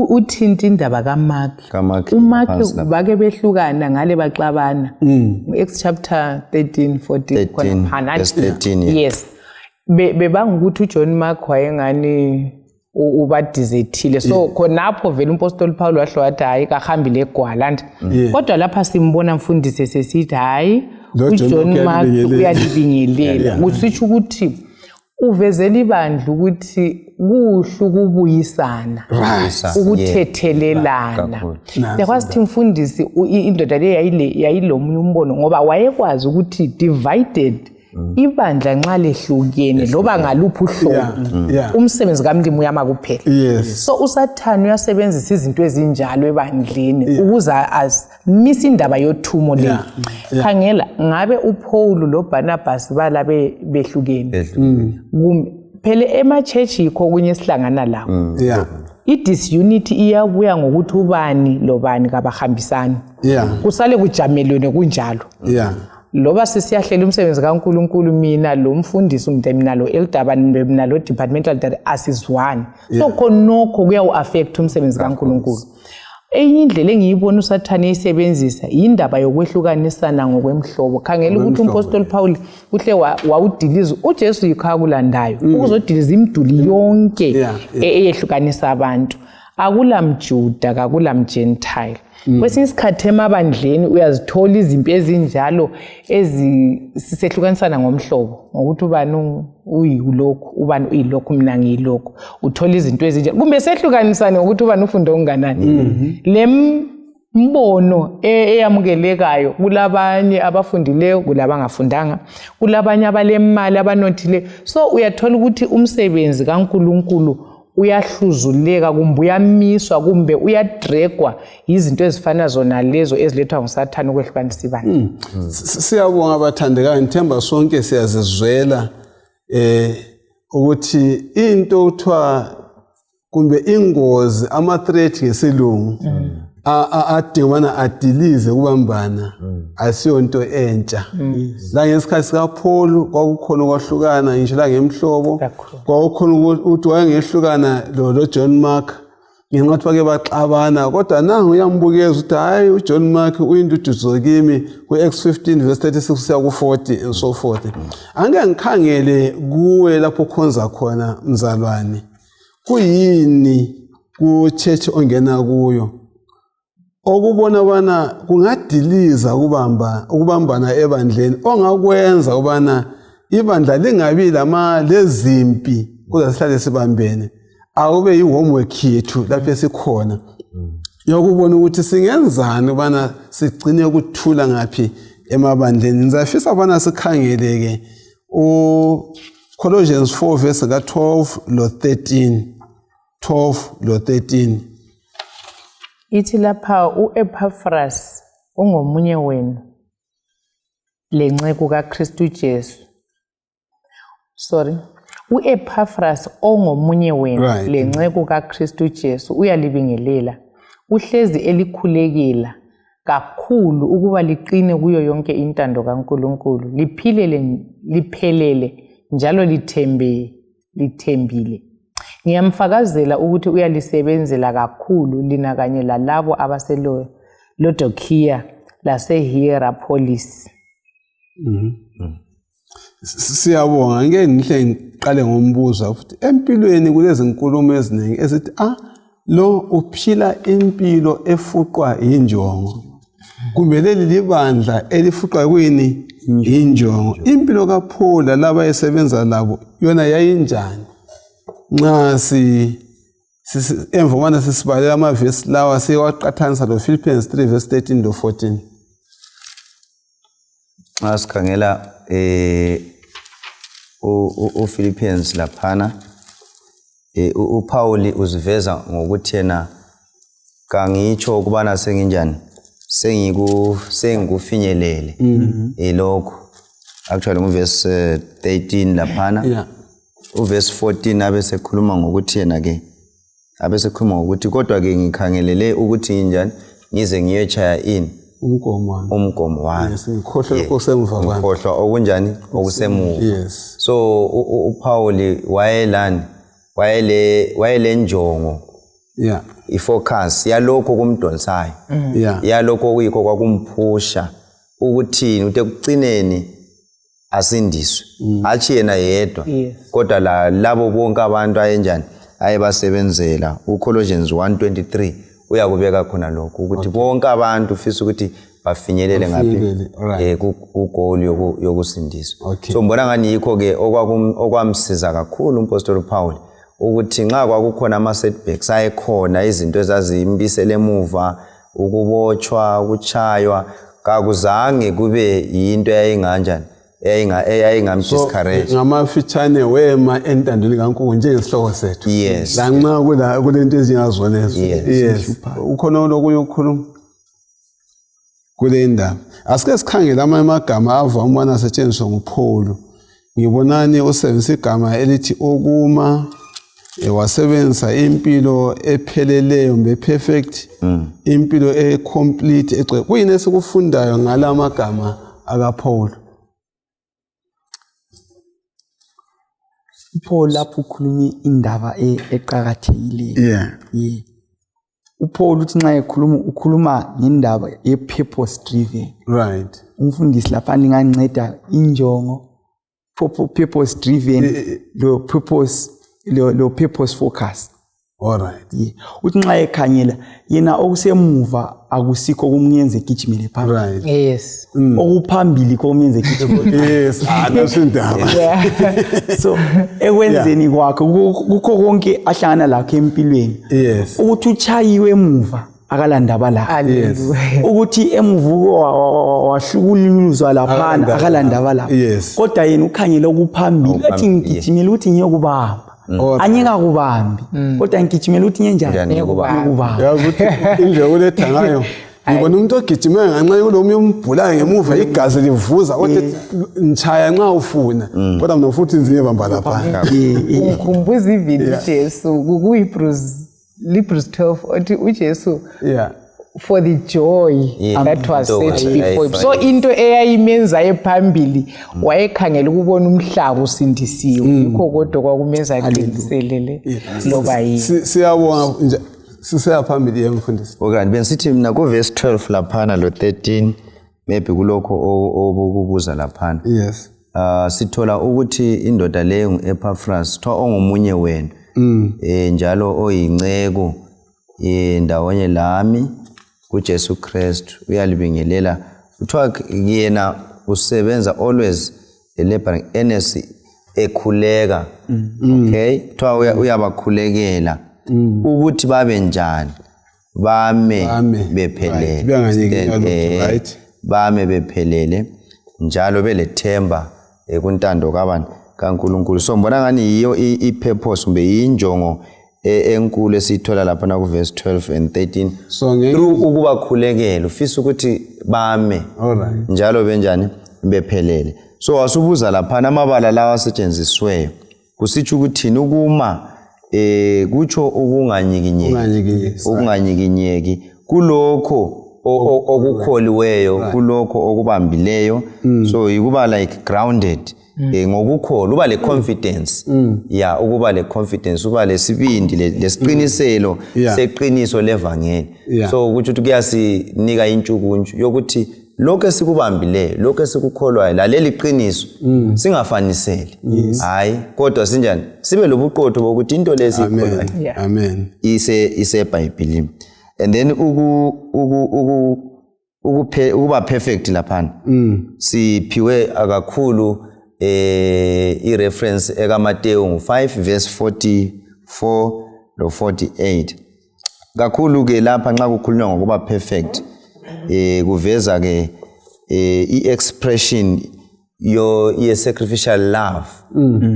Speaker 2: Uthinta indaba kaMark.
Speaker 3: KaMark,
Speaker 2: uMark
Speaker 3: phansi lapha.
Speaker 2: Bake behlukana ngale, baxabana. Acts chapter 13 14.
Speaker 3: 13,
Speaker 2: Khona phana.
Speaker 3: Verse 13, yeah.
Speaker 2: Yes. Bebanga ukuthi uJohn Mark wayengani ubadizethile, so khonapho vele umpostoli Paul wahle wathi hayi, kahambi legwala nti. Kodwa lapha simbona mfundisi sesithi hayi,
Speaker 1: Lo John
Speaker 2: uJohn
Speaker 1: Mark
Speaker 2: Mark
Speaker 1: uyalibingelela.
Speaker 2: Uyalibingelela, kusitsho ukuthi uvezela ibandla ukuthi kuhle ukubuyisana, ukuthethelelana.
Speaker 3: Kakhulu.
Speaker 2: Yakwazi thi mfundisi, indoda le yayilomunye umbono, ngoba wayekwazi ukuthi divided ibandla nxa lehlukene loba ngaluphi uhlobo, umsebenzi kamlimi uyama kuphela. So uSathane uyasebenzisa izinto ezinjalo ebandleni ukuze amise indaba yothumo le. Khangela, ngabe uPaul loBarnabas bala behlukene. Kumbe phela ema-church yikho okunye esihlangana lakho, i-disunity iyabuya ngokuthi ubani lobani kabahambisani, kusale kujamelwene kunjalo. Loba sisiyahlela umsebenzi kaNkulunkulu, mina lo mfundisi umde, mina lo elder bani, mina lo departmental director, asizwani. So khonokho kuyawu-affect umsebenzi kaNkulunkulu. Enye indlela engiyibona uSathane eyisebenzisa yindaba yokwehlukanisana ngokwemhlobo. Khangela ukuthi
Speaker 1: Ngokwemhlobo,
Speaker 2: umpostoli Paul kuhle wawudiliza uJesu, yikho akulandayo ukuzodiliza imiduli yonke eyehlukanisa abantu. Akulamjuda, kakulamgentile. Kwesinye isikhathi emabandleni uyazithola izimpi ezinjalo ezisehlukanisana ngomhlobo, ngokuthi ubani uyilokhu, ubani uyilokhu, mina ngiyilokhu. Uthola izinto ezinjalo, kumbe sehlukanisane ngokuthi ubani ufunde okunganani. Le mbono eyamukelekayo kulabanye abafundileyo, kulabangafundanga, kulabanye abalemali, abanothileyo. So uyathola ukuthi umsebenzi kaNkulunkulu uyahluzuleka, kumbe uyamiswa, kumbe uyadregwa yizinto ezifana zona lezo ezilethwa nguSathane ukwehlukanisa ibandla.
Speaker 1: Siyabonga abathandekayo, ngithemba sonke siyazizwela ukuthi into kuthiwa kumbe ingozi, ama-threat ngesilungu, adinga ubana adilize kubambana, asiyonto entsha. La ngesikhathi sikaPaul kwakukhona ukwahlukana ngisho la ngemhlobo.
Speaker 2: Kakhulu.
Speaker 1: Kwakukhona ukuthi wayengehlukana lo John Mark ngenxa yokuthi bake baxabana, kodwa nangu uyambukeza ukuthi hhayi, uJohn Mark uyinduduzo kimi, ku-Acts 15 verse 36 kusiya ku-40 and so forth. Angike ngikhangele kuwe lapho ukhonza khona, mzalwane, kuyini ku-church ongena kuyo okubona ubana kungadiliza ukubambana ebandleni, ongakwenza ubana ibandla lingabi lama lezimpi kodwa sihlale sibambene? Akube yi-homework yethu lapho esikhona yokubona ukuthi singenzani ubana sigcine ukuthula ngaphi emabandleni. Ngizafisa ubana sikhangele-ke u-Colossians 4 verse ka-12 lo-13, 12 lo-13.
Speaker 2: Ithi lapha, uEpaphras ungomunye wenu. Lenceku kaKristu Jesu. Sorry. U-Ephafras ongomunye wenu
Speaker 1: Right.
Speaker 2: lenceku kaKristu Jesu uyalibingelela. Uhlezi elikhulekela kakhulu ukuba liqine kuyo yonke intando kaNkulunkulu, liphilele liphelele njalo lithembe lithembile. Ngiyamfakazela ukuthi uyalisebenzela kakhulu lina kanye lalabo abaseLodokhiya laseHierapolis.
Speaker 1: Siyabonga. Ngike ngihle ngiqale ngombuzo ukuthi empilweni kulezi nkulumo eziningi ezithi lo uphila impilo efuqwa yinjongo, kumbe leli libandla elifuqwa kuyini injongo. Impilo kaPaul laba esebenza labo yona yayinjani? Nxa si emva kokubana sisibalela amavesi lawa siwaqathanisa lo Philippians 3 verse 13 lo 14.
Speaker 3: Nxa sikhangela uPhilippians laphana, uPaul uziveza ngokuthi yena kangitsho ukubana senginjani, sengikufinyelele lokho. Actually nguvesi 13 laphana. Uvesi 14 abesekhuluma ngokuthi yena ke abesekhuluma ngokuthi kodwa ke ngikhangelele ukuthi nginjani ngize ngiyotshaya ini
Speaker 1: umgomo wami.
Speaker 3: Umgomo wami.
Speaker 1: Yes, ngikhohlwa lokho okusemuva kwami.
Speaker 3: Ngikhohlwa okunjani okusemuva. So uPaul wayelani, wayelenjongo. Ifocus yalokho kumdonsayo. Yalokho okuyikho kwakumphusha ukuthini ukuthi ekucineni asindiswe. Hatshi yena yedwa. Kodwa labo bonke abantu ayenjani ayebasebenzela. UColossians 1:23 uyakubeka khona lokho ukuthi bonke abantu ufisa ukuthi bafinyelele ngaphi kugoal yokusindiswa. So ngibona ngani yikho ke okwamsiza kakhulu uMpostoli Paul ukuthi nxa kwakukhona ama setbacks ayekhona, izinto ezazimbisele emuva, ukubotshwa, ukuchaywa, kakuzange kube yinto eyayinganjani eyayingamdiscourage.
Speaker 1: So ngamafitshane wema entandweni kaNkulunkulu njengesihloko sethu. Lanxa kulento ezingazonezo. Yes. Ukhona lokunye ukukhuluma kule indaba. Asike sikhangele amanye amagama avame ukubana asetshenziswa nguPaul. Ngibonani usebenzisa igama elithi ukuma, wasebenzisa impilo epheleleyo kumbe perfect, impilo ecomplete egcwele. Kuyini esikufundayo ngala magama akaPaul?
Speaker 4: uPaul lapho ukhuluma indaba eqakathekileyo. uPaul uthi nxa ekhuluma ukhuluma ngendaba ye-purpose driven.
Speaker 1: Right.
Speaker 4: Umfundisi lapha ninganceda injongo, purpose driven, lo purpose, lo purpose focus.
Speaker 1: All right.
Speaker 4: Yeah. Uthi nxa ekhangela yena okusemuva akusikho kumyenze gijimele phambili.
Speaker 1: Right.
Speaker 2: Yes.
Speaker 4: Okuphambili kumyenze gijimele.
Speaker 1: Yes, anasindaba.
Speaker 4: So ekwenzeni kwakhe kukho konke ahlangana lakho empilweni.
Speaker 1: Yes.
Speaker 4: Ukuthi uchayiwe emuva akalandaba la.
Speaker 1: Yes.
Speaker 4: Ukuthi emuva wahlukuluzwa laphana akalandaba la.
Speaker 1: Yes.
Speaker 4: Kodwa yena ukhangela okuphambili athi ngigijimele ukuthi ngiyokubamba. Anyeka kubambi kodwa ngigijimela ukuthi ngenjani ngiyokubamba.
Speaker 1: Yazi ukuthi indlela oletha ngayo ngibona umuntu ogijime nganxa kulomunye umbhulayo ngemuva igazi livuza kodwa ngitshaya nxa ufuna kodwa mina futhi ngiyebamba lapha.
Speaker 2: Ungikhumbuza ividiyo Jesu kuHebrews 12 othi uJesu for the joy that was set before him. So into eyayimenza ephambili wayekhangela ukubona umhlaba usindisiwe, yikho kodwa kwakumenza aqiniselele loba yini.
Speaker 1: Siyabonga nje, sisiya phambili yemfundisi.
Speaker 3: Okay, bengisithi mina ku verse 12 laphana lo 13 maybe kulokho obukubuza laphana.
Speaker 1: Yes.
Speaker 3: Sithola ukuthi indoda leyo nguEpaphras, kuthiwa ongomunye wenu. Njalo oyinceku ndawonye lami kuJesu Kristu uyalibingelela. Kuthiwa yena usebenza always laboring earnestly ekhuleka. Okay, kuthiwa uyabakhulekela ukuthi babe njani, bame bephelele, bame bephelele njalo belethemba kuntando kabani kaNkulunkulu. So mbona ngani yiyo i-purpose kumbe injongo enkulu esiyithola lapha na ku verse 12 and 13.
Speaker 1: So
Speaker 3: through ukubakhulekela ufisa ukuthi bame njalo benjani Bephelele. So wasubuza laphana amabala lawa asetshenzisweyo kusitsho ukuthini ukuma kutsho ukunganyikinyeki,
Speaker 1: Ukunganyikinyeki.
Speaker 3: ukunganyikinyeki kulokho okukholiweyo, kulokho okubambileyo. So yikuba like grounded ngokukholwa, uba le confidence. Yeah, ukuba le confidence, uba lesibindi, lesiqiniselo seqiniso levangeli. So kutsho ukuthi kuyasinika intshukuntshu yokuthi lokho esikubambileyo, lokho esikukholwayo, laleli qiniso singafaniseli, hayi, kodwa sinjani, sibe lobuqotho bokuthi into lesi
Speaker 1: Amen. Amen.
Speaker 3: Isebhayibhilini. And then ukuba perfect laphana siphiwe kakhulu i-reference ekaMateyu ngu-5 verse 44 lo 48. Kakhulu ke lapha nxa kukhulunywa ngokuba perfect, kuveza ke i-expression yo ye sacrificial love,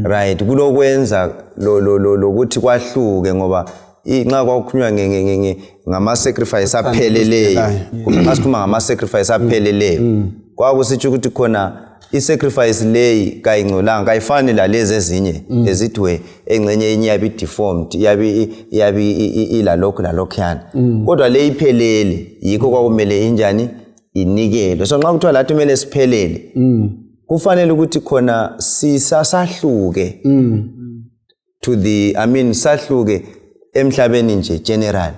Speaker 3: right? Kulokwenza lo lo lo lokuthi kwahluke, ngoba nxa kwakukhulunywa ngama sacrifice apheleleyo, kumbe nxa sikhuluma ngama sacrifice apheleleyo, kwakusitsho ukuthi khona i-sacrifice leyi kayingcolanga, kayifani lalezi ezinye ezithiwe engxenye enye iyabe i-deformed, iyabe ilalokhu lalokhuyana, kodwa le iphelele. Yikho kwakumele injani, inikelwe. So nxa kuthiwa lathi kumele siphelele, kufanele ukuthi khona sisasahluke to the, I mean, sahluke emhlabeni nje general.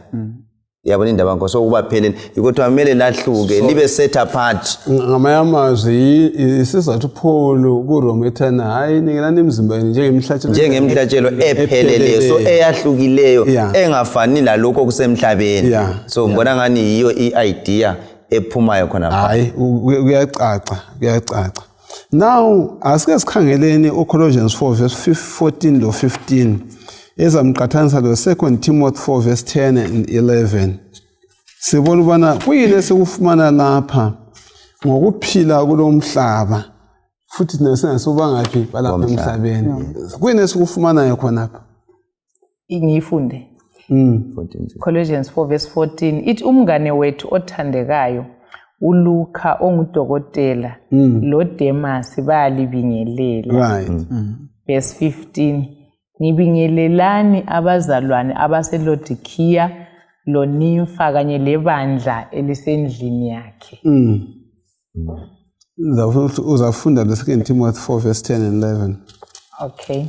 Speaker 3: Yabona indaba yakho? So kuba phelele yikuthi kumele lahluke, libe set apart.
Speaker 1: Ngamanye amazwi, isizathu Paul kuRoma ethana, hayi, nikelani imizimba yenu njengemihlatshelo
Speaker 3: njengemhlatshelo epheleleyo, so eyahlukileyo, engafani lalokho okusemhlabeni. So ngibona ngani yiyo i-idea ephumayo khona.
Speaker 1: Hayi, kuyacaca, kuyacaca. Now asike sikhangeleni uColossians 4 verse 14 lo 15, ezamqathanisa lo 2 Timothy 4 verse 10 and 11, sibona ubana kuyini esikufumana lapha ngokuphila kulomhlaba, futhi thina singasuba ngaphi balapha
Speaker 3: Bomhlaba.
Speaker 1: emhlabeni. Kuyini esikufumanayo khonapha?
Speaker 2: Ngiyifunde. Colossians 4 verse 14 ithi, umngane wethu othandekayo uLuka ongudokotela loDemas bayalibingelela. Verse 15, ngibingelelani abazalwane abaseLodikhiya loNimfa kanye lebandla elisendlini yakhe.
Speaker 1: Uzafunda lo 2 Timothy 4 verse 10 and 11.
Speaker 2: Okay,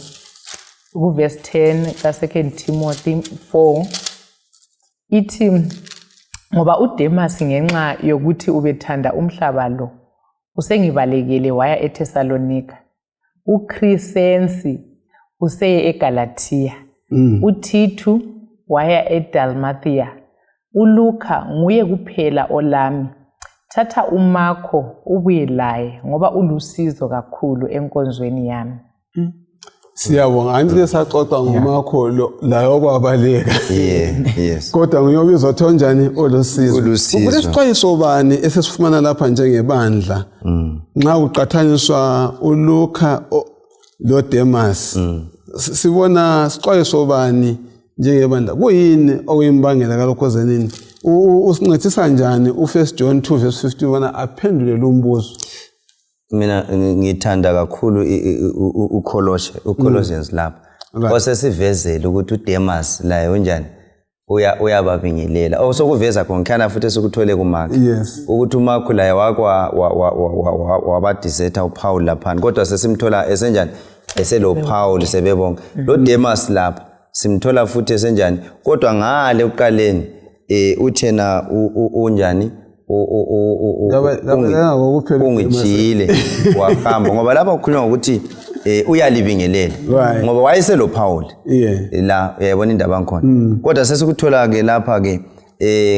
Speaker 2: kuverse 10 ka-2 Timothy 4 ithi, ngoba uDemas, ngenxa yokuthi ubethanda umhlaba lo, usengibalekele waya eThesalonika, uCresensi useye eGalathiya, uThithu waya eDalmathiya, uLuka nguye kuphela olami. Thatha uMakho ubuye laye, ngoba ulusizo kakhulu enkonzweni yami.
Speaker 1: Siyabonga. Angithi saxoxa ngoMakho lo laye okwabaleka, kodwa ngiyobizwa kuthiwa njani, olusizo.
Speaker 3: Olusizo.
Speaker 1: Kulesixwayiso bani esesifumana lapha njengebandla nxa kuqathaniswa uLuka loDemas? Sibona sixwayiso bani njengebandla? Kuyini okuyimbangela kalokho zenini? Usincedisa njani uFirst John 2 verse 50 ubana aphendule lo mbuzo?
Speaker 3: Mina ngithanda kakhulu uColoshe, uColossians lapha, osesivezele ukuthi uDemas laye unjani, uyababingelela, osokuveza khonkhana futhi esikuthole kuMark, ukuthi uMark laye wakwa wabadisetha uPaul laphana, kodwa sesimthola esenjani, eselo Paul sebebonke. Lo Demas lapha simthola futhi esenjani, kodwa ngale ekuqaleni uthena unjani,
Speaker 1: Ngokuphela.
Speaker 3: Ungijiyile wahamba, ngoba lapha kukhulunywa ngokuthi uyalibingelela, ngoba wayeselo Paul la. Uyayibona indaba ngikhona? Kodwa sesikuthola ke lapha ke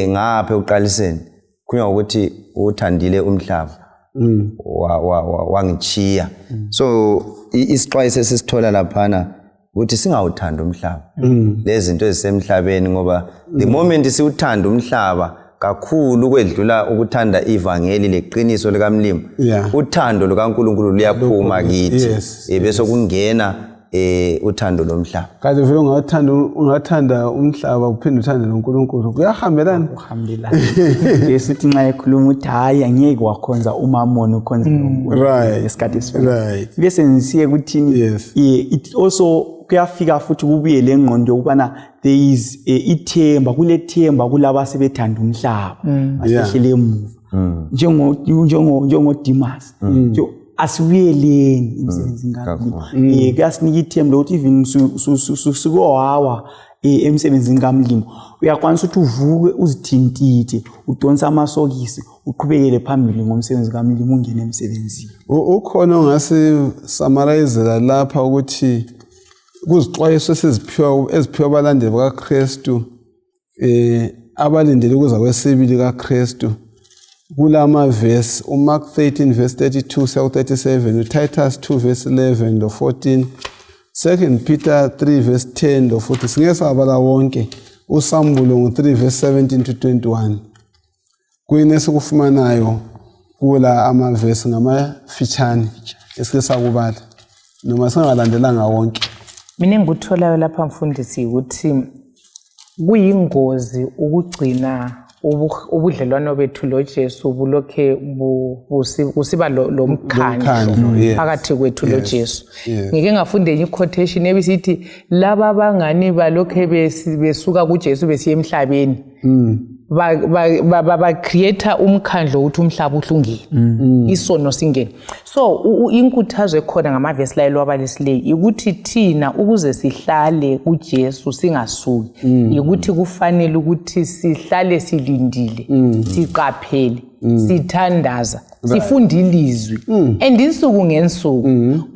Speaker 3: ngapha ekuqaliseni khulunywa ngokuthi uthandile umhlaba, wangichiya. So isixwayiso esisithola laphana ukuthi singawuthandi umhlaba lezinto ezisemhlabeni, ngoba the moment siwuthanda umhlaba kakhulu ukwedlula ukuthanda ivangeli leqiniso likaMlimo, uthando lukaNkulunkulu luyaphuma kithi, bese kungena eh uthando lomhlaba.
Speaker 1: Kanti vele ungathanda ungathanda umhlaba uphinde uthande noNkulunkulu. Kuyahambelana.
Speaker 4: Kuhambelana. Jesu uthi nxa ekhuluma uthi hayi angeke wakhonza umamoni ukhonze uNkulunkulu.
Speaker 1: Right.
Speaker 4: Ngesikhathi esifanayo.
Speaker 1: Right.
Speaker 4: Bese ngisiye kuthini?
Speaker 1: Yes.
Speaker 4: It also kuyafika futhi kubuye le ngqondo yokubana there is ithemba, kulethemba kulaba asebethanda umhlaba. Basehlele emuva. Njengo njengo njengo Dimas. Asibuyeleni emsebenzini kaMlimu. Kuyasinika ithemba lokuthi even sukowawa emsebenzini kaMlimu uyakwanisa ukuthi uvuke uzithintithe udonse amasokisi uqhubekele phambili ngomsebenzi kaMlimu ungene emsebenzini.
Speaker 1: Ukhona ongasi-summarizela lapha ukuthi kuzixwayiso esiziphiwa eziphiwa abalandeli bakaKristu abalindele ukuza kwesibili kaKristu kulamavesi uMark 13 verse 32 siya ku-37, uTitus 2 verse 11 lo 14, 2 Peter 3 verse 10 lo 14. Singeke sawabala wonke. Usambulo ngu-3 verse 17 to 21. Kuyini esikufumanayo kula amavesi ngamafitshane esike sakubala noma singalandelanga wonke?
Speaker 2: Mina engikutholayo lapha mfundisi ukuthi kuyingozi ukugcina ubudlelwano bethu loJesu bulokhe kusiba lomkhandlo phakathi kwethu loJesu. Ngike ngafunda enye i-quotation ebisithi laba bangani balokhe besuka kuJesu besiya emhlabeni ba-create umkhandlo ukuthi umhlaba uhlungile, isono singene. So inkuthazo ekhona ngamavesi layo lwabalisileyo ukuthi thina ukuze sihlale kuJesu singasuki ukuthi kufanele ukuthi sihlale silindile, siqaphele, sithandaza, sifunda ilizwi and insuku ngensuku,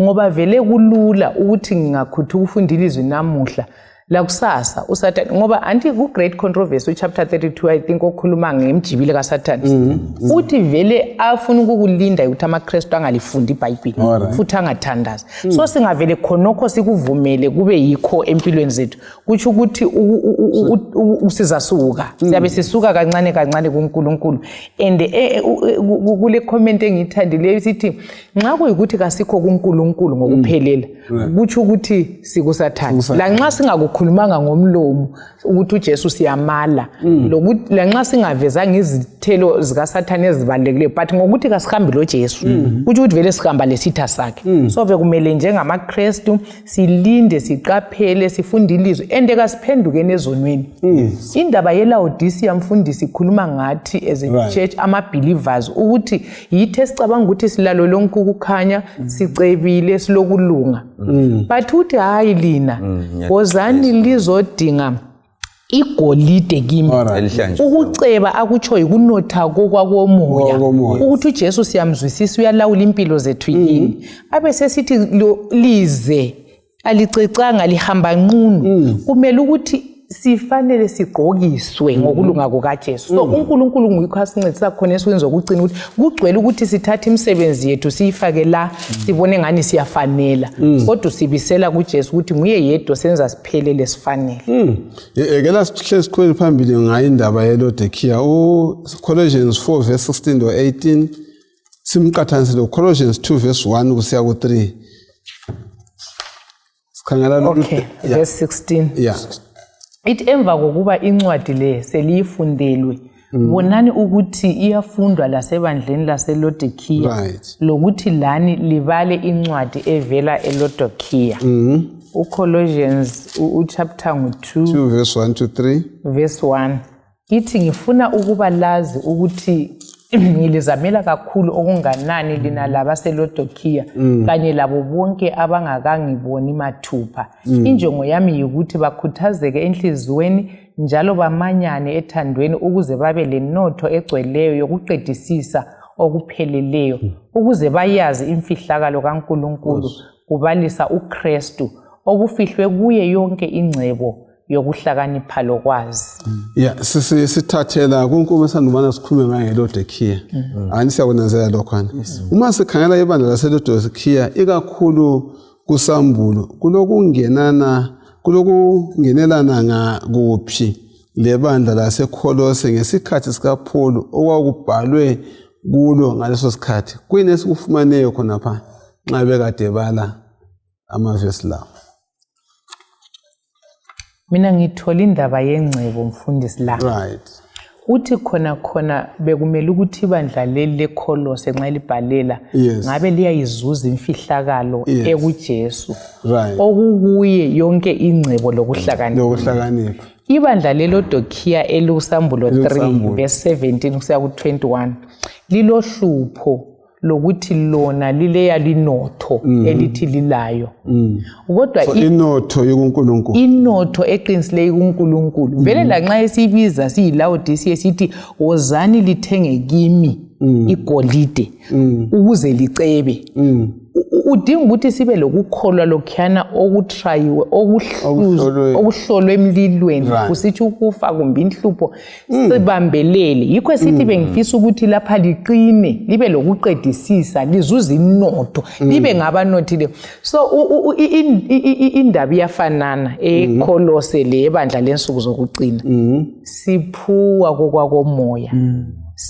Speaker 2: ngoba vele kulula ukuthi ngingakhutha ukufunda ilizwi namuhla lakusasa uSathane, ngoba anti ku-Great Controversy uchapter 32 I think okhuluma ngemjibile kaSathane uthi vele afuna ukukulinda ukuthi amaKristu angalifundi iBhayibheli futhi angathandazi. So singavele khonokho sikuvumele kube yikho empilweni zethu, kutsho ukuthi sizasuka, siyabe sisuka kancane kancane kuNkulunkulu. And kule comment engiyithandileyo isithi nxa kuyikuthi kasikho kuNkulunkulu ngokuphelela, kutsho ukuthi sikuSathane, lanxa singakukhulumanga ngomlomo ukuthi uJesu siyamala, lokuthi lanxa singavezanga izithelo zikaSathane ezibalulekileyo, but ngokuthi kasihambi loJesu kutsho ukuthi vele sihamba lesitha sakhe. So bekumele njengamaKristu silinde, siqaphele, sifunde ilizwi and kasiphendukeni ezonweni. Indaba yeLaodicea mfundisi ikhuluma ngathi as a church, ama-believers, ukuthi yithi esicabanga ukuthi silalo lonke ukukhanya, sicebile, silokulunga, but uthi hayi lina, wozani lizodinga igolide kimi. Ukuceba akutsho yikunotha kokwakomoya, ukuthi uJesu siyamzwisisa, uyalawula impilo zethu yini, abe sesithi lize alicecanga, lihamba nqunu. Kumele ukuthi sifanele sigqokiswe ngokulunga kukaJesu. So uNkulunkulu nguyikho asincedisa khona esukwini zokucina, ukuthi kugcwele ukuthi sithathe imisebenzi yethu siyifake la, sibone ngani siyafanela, kodwa usibisela kuJesu ukuthi nguye yedwa senza siphelele, sifanele.
Speaker 1: Ekela sihle siqhubele phambili ngayo indaba yeLodikhiya. U-Colossians 4 verse 16 to 18 simqathanise lo Colossians 2 verse 1 kusiya ku-3. Sikhangela
Speaker 2: Okay, verse 16. Ithi emva kokuba incwadi le seliyifundelwe, bonani ukuthi iyafundwa lasebandleni laseLodikhiya, lokuthi lani libale incwadi evela eLodikhiya. UColossians uchapter ngu-2
Speaker 1: 2 verse 1 to 3.
Speaker 2: Verse 1 ithi ngifuna ukuba lazi ukuthi ngilizamela kakhulu okunganani lina labaseLodokhiya kanye labo bonke abangakangiboni mathupha. Injongo yami yikuthi bakhuthazeke enhliziyweni njalo bamanyane ethandweni, ukuze babe lenotho egcweleyo yokuqedisisa okupheleleyo, ukuze bayazi imfihlakalo kaNkulunkulu, kubalisa uKristu, okufihlwe kuye yonke ingcebo yokuhlakanipha lokwazi.
Speaker 1: Yeah, sithathela kunkulumo esandubana sikhulume ngayo ngeLodikhiya. Ani siyakunanzelela lokho ani. Uma sikhangela ibandla laseLodikhiya ikakhulu kusambulo, kulokungenana kulokungenelana ngakuphi lebandla laseKholose ngesikhathi sikaPaul okwakubhalwe kulo ngaleso sikhathi? Kuyini esikufumaneyo khonapha nxa bekade bala amavesi lawo?
Speaker 2: Mina ngithola indaba yengcebo mfundisi la.
Speaker 1: Right.
Speaker 2: Uthi khona khona bekumele ukuthi ibandla leli leKholose nxa libhalela
Speaker 1: Yes.
Speaker 2: ngabe liyayizuza imfihlakalo
Speaker 1: Yes.
Speaker 2: ekuJesu
Speaker 1: Right.
Speaker 2: okukuye yonke ingcebo lokuhlakanipha.
Speaker 1: Lokuhlakanipha.
Speaker 2: Ibandla leLodokhiya elikusambulo 3
Speaker 1: Elikusambulo.
Speaker 2: verse 17 kusiya ku-21 lilohlupho lokuthi lona lileya linotho elithi lilayo kodwa
Speaker 1: So inotho yokuNkulunkulu.
Speaker 2: Inotho eqinisileyo kuNkulunkulu vele lanxa esiyibiza siyiLawodisiye sithi wozani lithenge kimi igolide ukuze licebe. Udinga ukuthi sibe lokukholwa lokhuyana okutrayiwe,
Speaker 1: Okuhlolwe.
Speaker 2: okuhlolwe emlilweni, kusithi ukufa kumbe inhlupho, sibambelele. Yikho sithi bengifisa ukuthi lapha liqine, libe lokuqedisisa, lizuze inotho, libe ngabanothile. So indaba iyafanana eKholose le ebandla lensuku zokucina. Siphuwa kokwakomoya.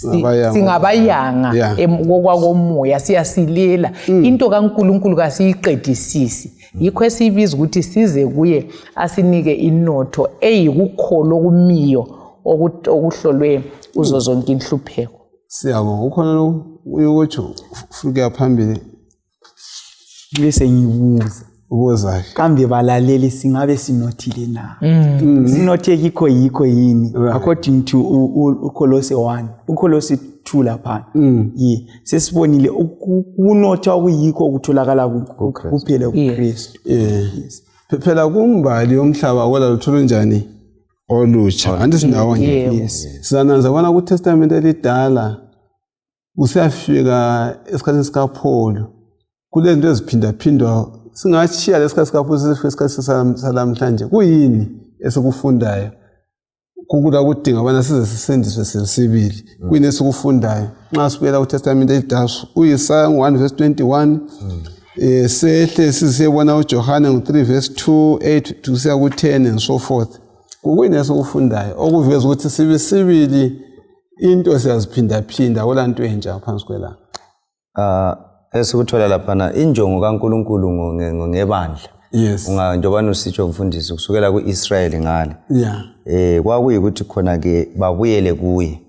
Speaker 1: Ngabayanga.
Speaker 2: Singabayanga kokwakomoya, siyasilela. Into kaNkulunkulu kasiyiqedisisi. Yikho esiyibiza ukuthi size kuye asinike inotho eyikukholo okumiyo okuhlolwe kuzo zonke inhlupheko.
Speaker 1: Siyabonga. Ukhona lo uyokutsho ufike phambili.
Speaker 4: Bese ngibuza.
Speaker 1: Ubuza.
Speaker 4: Kambe balaleli singabe sinothile na? Sinothe kikho yikho yini? According to uKolose 1, uKolose 2 lapha. Yeah, sesibonile ukunotha okuyikho okutholakala kuphela kuKristu.
Speaker 1: Yes. Phela kumbali yomhlaba wala lutho njani olutsha. Anti sinawo nje.
Speaker 2: Yes.
Speaker 1: Sizananza bona ku Testament elidala kusiyafika esikhathini sikaPaul kulezinto eziphindaphindwa, singatshiya lesikhathi sikaPaul sifike isikhathi salamhlanje. Kuyini esikufundayo kukula kudinga ubana size sisindiswe sesibili? Kuyini esikufundayo nxa sibuyela kuTestament elidala, uIsaya 1 verse 21, sehle siziyebona uJohane ngo-3 verse 2 8 kusiya ku-10 and so forth? Kuyini esikufundayo okuveza ukuthi sibisibili into siyaziphindaphinda, kulanto entsha phansi kwelanga?
Speaker 3: Esikuthola laphana injongo kaNkulunkulu ngebandla. Unga njengoba usitsho mfundisi, kusukela ku-Israyeli ngale, kwakuyikuthi khona ke babuyele kuye.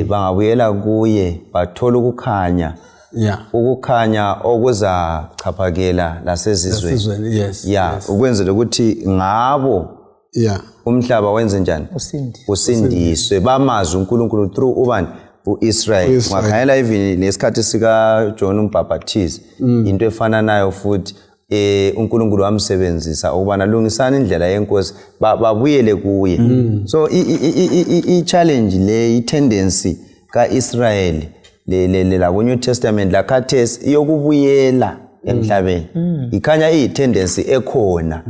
Speaker 3: Bangabuyela kuye bathola ukukhanya, ukukhanya okuzachaphakela lasezizweni.
Speaker 1: Sizweni, yes.
Speaker 3: Yeah, ukwenzela ukuthi ngabo umhlaba wenze njani?
Speaker 2: Usindiswe.
Speaker 3: Usindiswe, bamazi uNkulunkulu through ubani? UIsrael.
Speaker 1: U-Israel.
Speaker 3: Ungakhangela even lesikhathi sika John umbhaphathizi, into efananayo futhi. uNkulunkulu wamsebenzisa ukubana lungisani indlela yenkosi, babuyele kuye. So i-challenge le, i-tendency kaIsrael le la ku New Testament lakhathesi iyokubuyela emhlabeni, ikhanya iyi-tendency ekhona.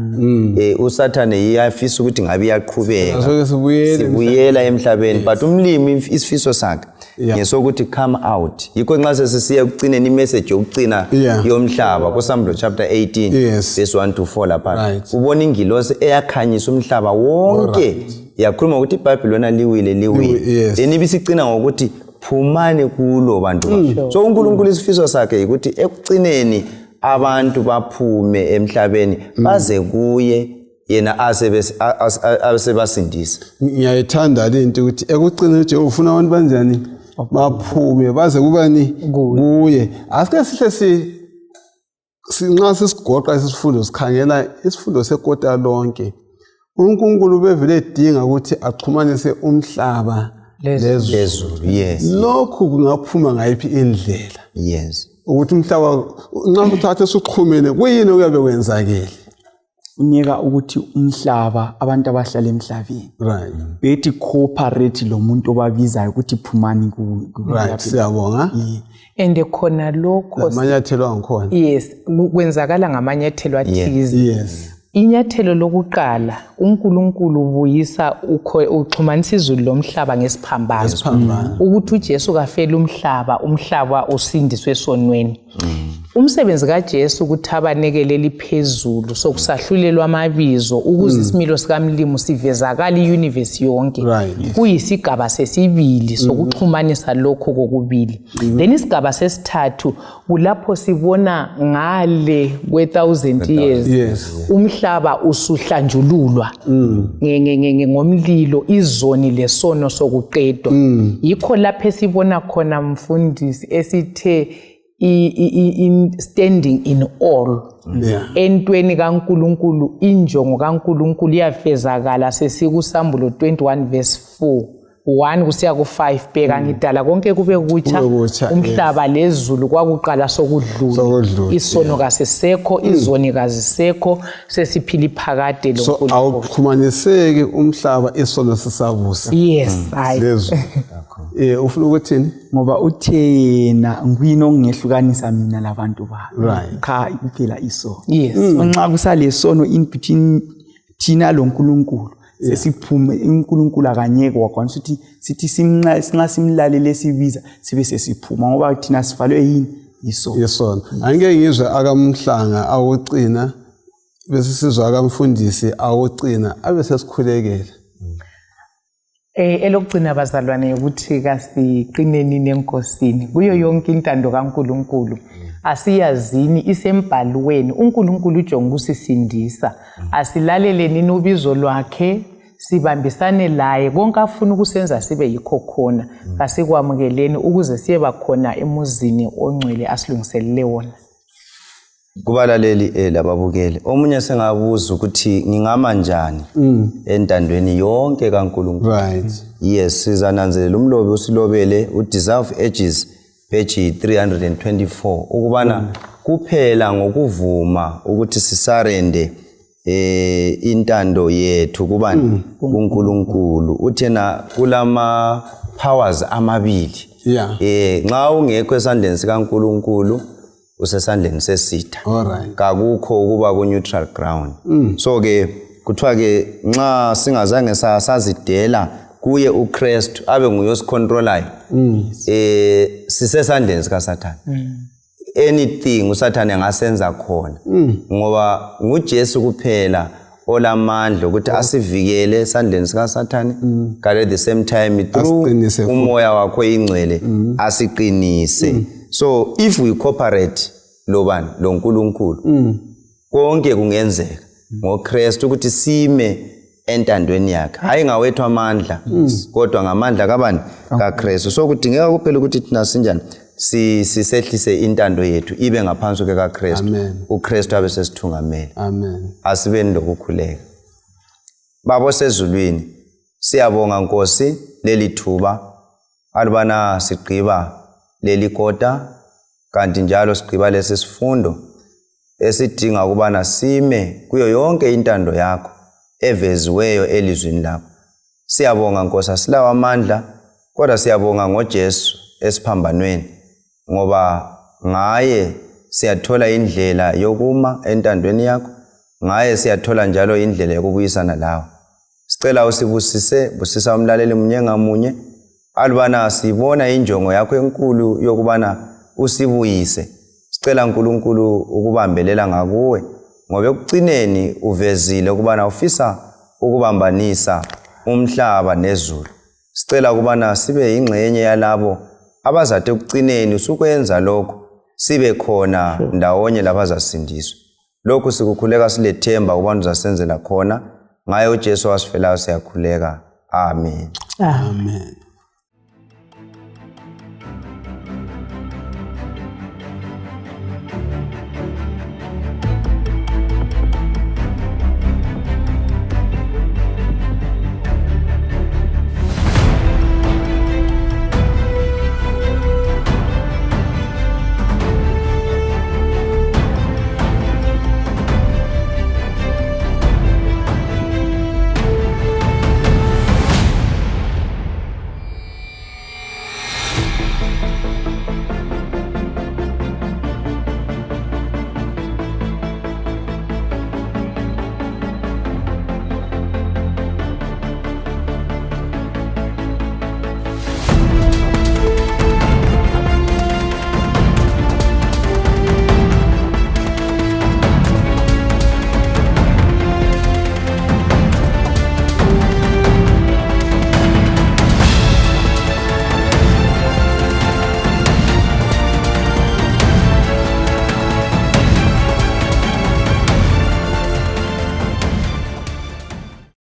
Speaker 3: USathane iyafisa ukuthi ngabe iyaqhubeka.
Speaker 1: Asoke sibuyele.
Speaker 3: Sibuyela emhlabeni, but umlimi isifiso sakhe ngesokuthi come out. Yikho nxa sesisiya ekucineni, imessage yokucina yomhlaba kuSambulo chapter 18 verse 1 to 4 lapha, ubona ingilosi eyakhanyisa umhlaba wonke, yakhuluma ukuthi iBhabhilona liwile, liwile. Then ibisicina ngokuthi phumani kulo bantu bami. So uNkulunkulu isifiso sakhe ukuthi ekucineni abantu baphume emhlabeni baze kuye yena asebasindisa.
Speaker 1: Ngiyayithanda lento ukuthi ekucineni uJehova ufuna abantu banjani? Baphume baze kubani? Kuye. Asike sihle nxa sisigoqa isifundo, sikhangela isifundo sekota lonke, uNkulunkulu bevele edinga ukuthi axhumanise umhlaba lezulu.
Speaker 3: Lezulu, yes.
Speaker 1: Lokhu kungaphuma ngayiphi indlela? Ukuthi umhlaba nxa uthathe suxhumene, kuyini okuyabe kwenzakele?
Speaker 4: Unika ukuthi umhlaba, abantu abahlala emhlabeni, bethi cooperate lo muntu obabizayo ukuthi phumani
Speaker 1: Siyabonga.
Speaker 2: And khona lokho
Speaker 1: amanyathelo angikhona.
Speaker 2: Yes, kwenzakala ngamanyathelo athize. Inyathelo lokuqala, uNkulunkulu ubuyisa uxhumanisa izulu lomhlaba ngesiphambano.
Speaker 1: Ngesiphambano.
Speaker 2: Ukuthi uJesu kafela umhlaba, umhlaba usindiswe esonweni. Umsebenzi kaJesu kuthabanekele eliphezulu sokusahlulelwa amabizo ukuze isimilo sikaMlimu sivezakale iuniverse yonke. Kuyisigaba sesibili sokuxhumanisa lokho kokubili. Then isigaba sesithathu kulapho sibona ngale kwe-1000 years umhlaba usuhlanjululwa ngomlilo, izoni lesono sokuqedwa. Yikho lapho esibona khona, mfundisi, esithe standing in all entweni kaNkuluNkulu, injongo kaNkuluNkulu iyafezakala. Sesikusambulo 21 verse 4 1 kusiya ku-5: "Bheka, ngidala konke kube kutsha."
Speaker 1: Kube kutsha.
Speaker 2: Umhlaba lezulu kwakuqala sokudlula.
Speaker 1: Sokudlula.
Speaker 2: Isono kasisekho, izoni kazisekho, sesiphila iphakade
Speaker 1: So
Speaker 2: loNkulunkulu.
Speaker 1: Awuxhumaniseki umhlaba isono sisabusa.
Speaker 2: Yes, hayi.
Speaker 1: Lezulu. Ufuna ukuthini?
Speaker 4: Ngoba uthe yena, "Nguyini okungehlukanisa mina labantu bami?" Cha, kuphela isono. So nxa kusalesono in between thina loNkulunkulu, sesiphume. UNkulunkulu akanyeke wakwanisa ukuthi sithi nxa simlalele sibiza, sibe sesiphuma, ngoba thina sifalwe yini? Isono.
Speaker 1: Isono. Angike ngizwe akamhlanga awucina, bese sizwa akamfundisi awucina, abe sesikhulekela.
Speaker 2: Elokugcina bazalwane ukuthi kasiqineni nenkosini kuyo yonke intando kaNkuluNkulu. Asiyazini isembhalweni, uNkulunkulu ujonga ukusisindisa. Asilaleleni ubizo lwakhe, sibambisane laye konke afuna ukusenza sibe yikho khona. Kasikwamukeleni ukuze siyeba khona emuzini ongcwele asilungiselele wona.
Speaker 3: Kubalaleli lababukeli, omunye sengabuza ukuthi ngingama njani entandweni yonke kaNkulunkulu? Yes, sizananzelela umlobi usilobele uDesire of Ages, page 324, ukubana kuphela ngokuvuma ukuthi sisurrender intando yethu kubani? KuNkulunkulu. Uthena kulama powers amabili. Nxa ungekho esandleni sikaNkulunkulu, usesandleni sesitha. Kakukho ukuba ku neutral ground. So ke kuthiwa ke nxa singazange sazidela kuye uKristu abe nguye osicontrolayo, sisesandleni sikaSathane. Anything uSathane angasenza khona, ngoba nguJesu kuphela olamandla ukuthi asivikele esandleni sikaSathane, kanti at the same time through
Speaker 1: Asiqinise futhi.
Speaker 3: umoya wakho ingcwele asiqinise. So if we cooperate lobani? LoNkulunkulu, konke kungenzeka ngoKristu ukuthi sime entandweni yakhe, hayi ngawethu amandla, kodwa ngamandla kabani? KaKristu. So kudingeka kuphela ukuthi thina sinjani? Sisehlise intando yethu ibe ngaphansi kukaKristu.
Speaker 1: Amen.
Speaker 3: uKristu abe sesithungamele.
Speaker 1: Amen.
Speaker 3: Asibeni lokukhuleka. Baba osezulwini, siyabonga Nkosi leli thuba alubana sigqiba leli kota, kanti njalo sigqiba lesi sifundo esidinga ukubana sime kuyo yonke intando yakho eveziweyo elizwini lakho. Siyabonga Nkosi, asilawo amandla, kodwa siyabonga ngoJesu esiphambanweni, ngoba ngaye siyathola indlela yokuma entandweni yakho, ngaye siyathola njalo indlela yokubuyisana lawe. Sicela usibusise, busisa umlaleli munye ngamunye, alubana sibona injongo yakho enkulu yokubana usibuyise. Sicela Nkulunkulu ukubambelela ngakuwe, ngoba ekucineni uvezile ukubana ufisa ukubambanisa umhlaba nezulu. Sicela ukubana sibe yingxenye yalabo abazathi ekucineni usukwenza lokho, sibe khona ndawonye labazasindiswa. Lokhu sikukhuleka silethemba ukubana uzasenzela khona. Ngaye uJesu wasifelayo siyakhuleka, amen.
Speaker 1: Amen.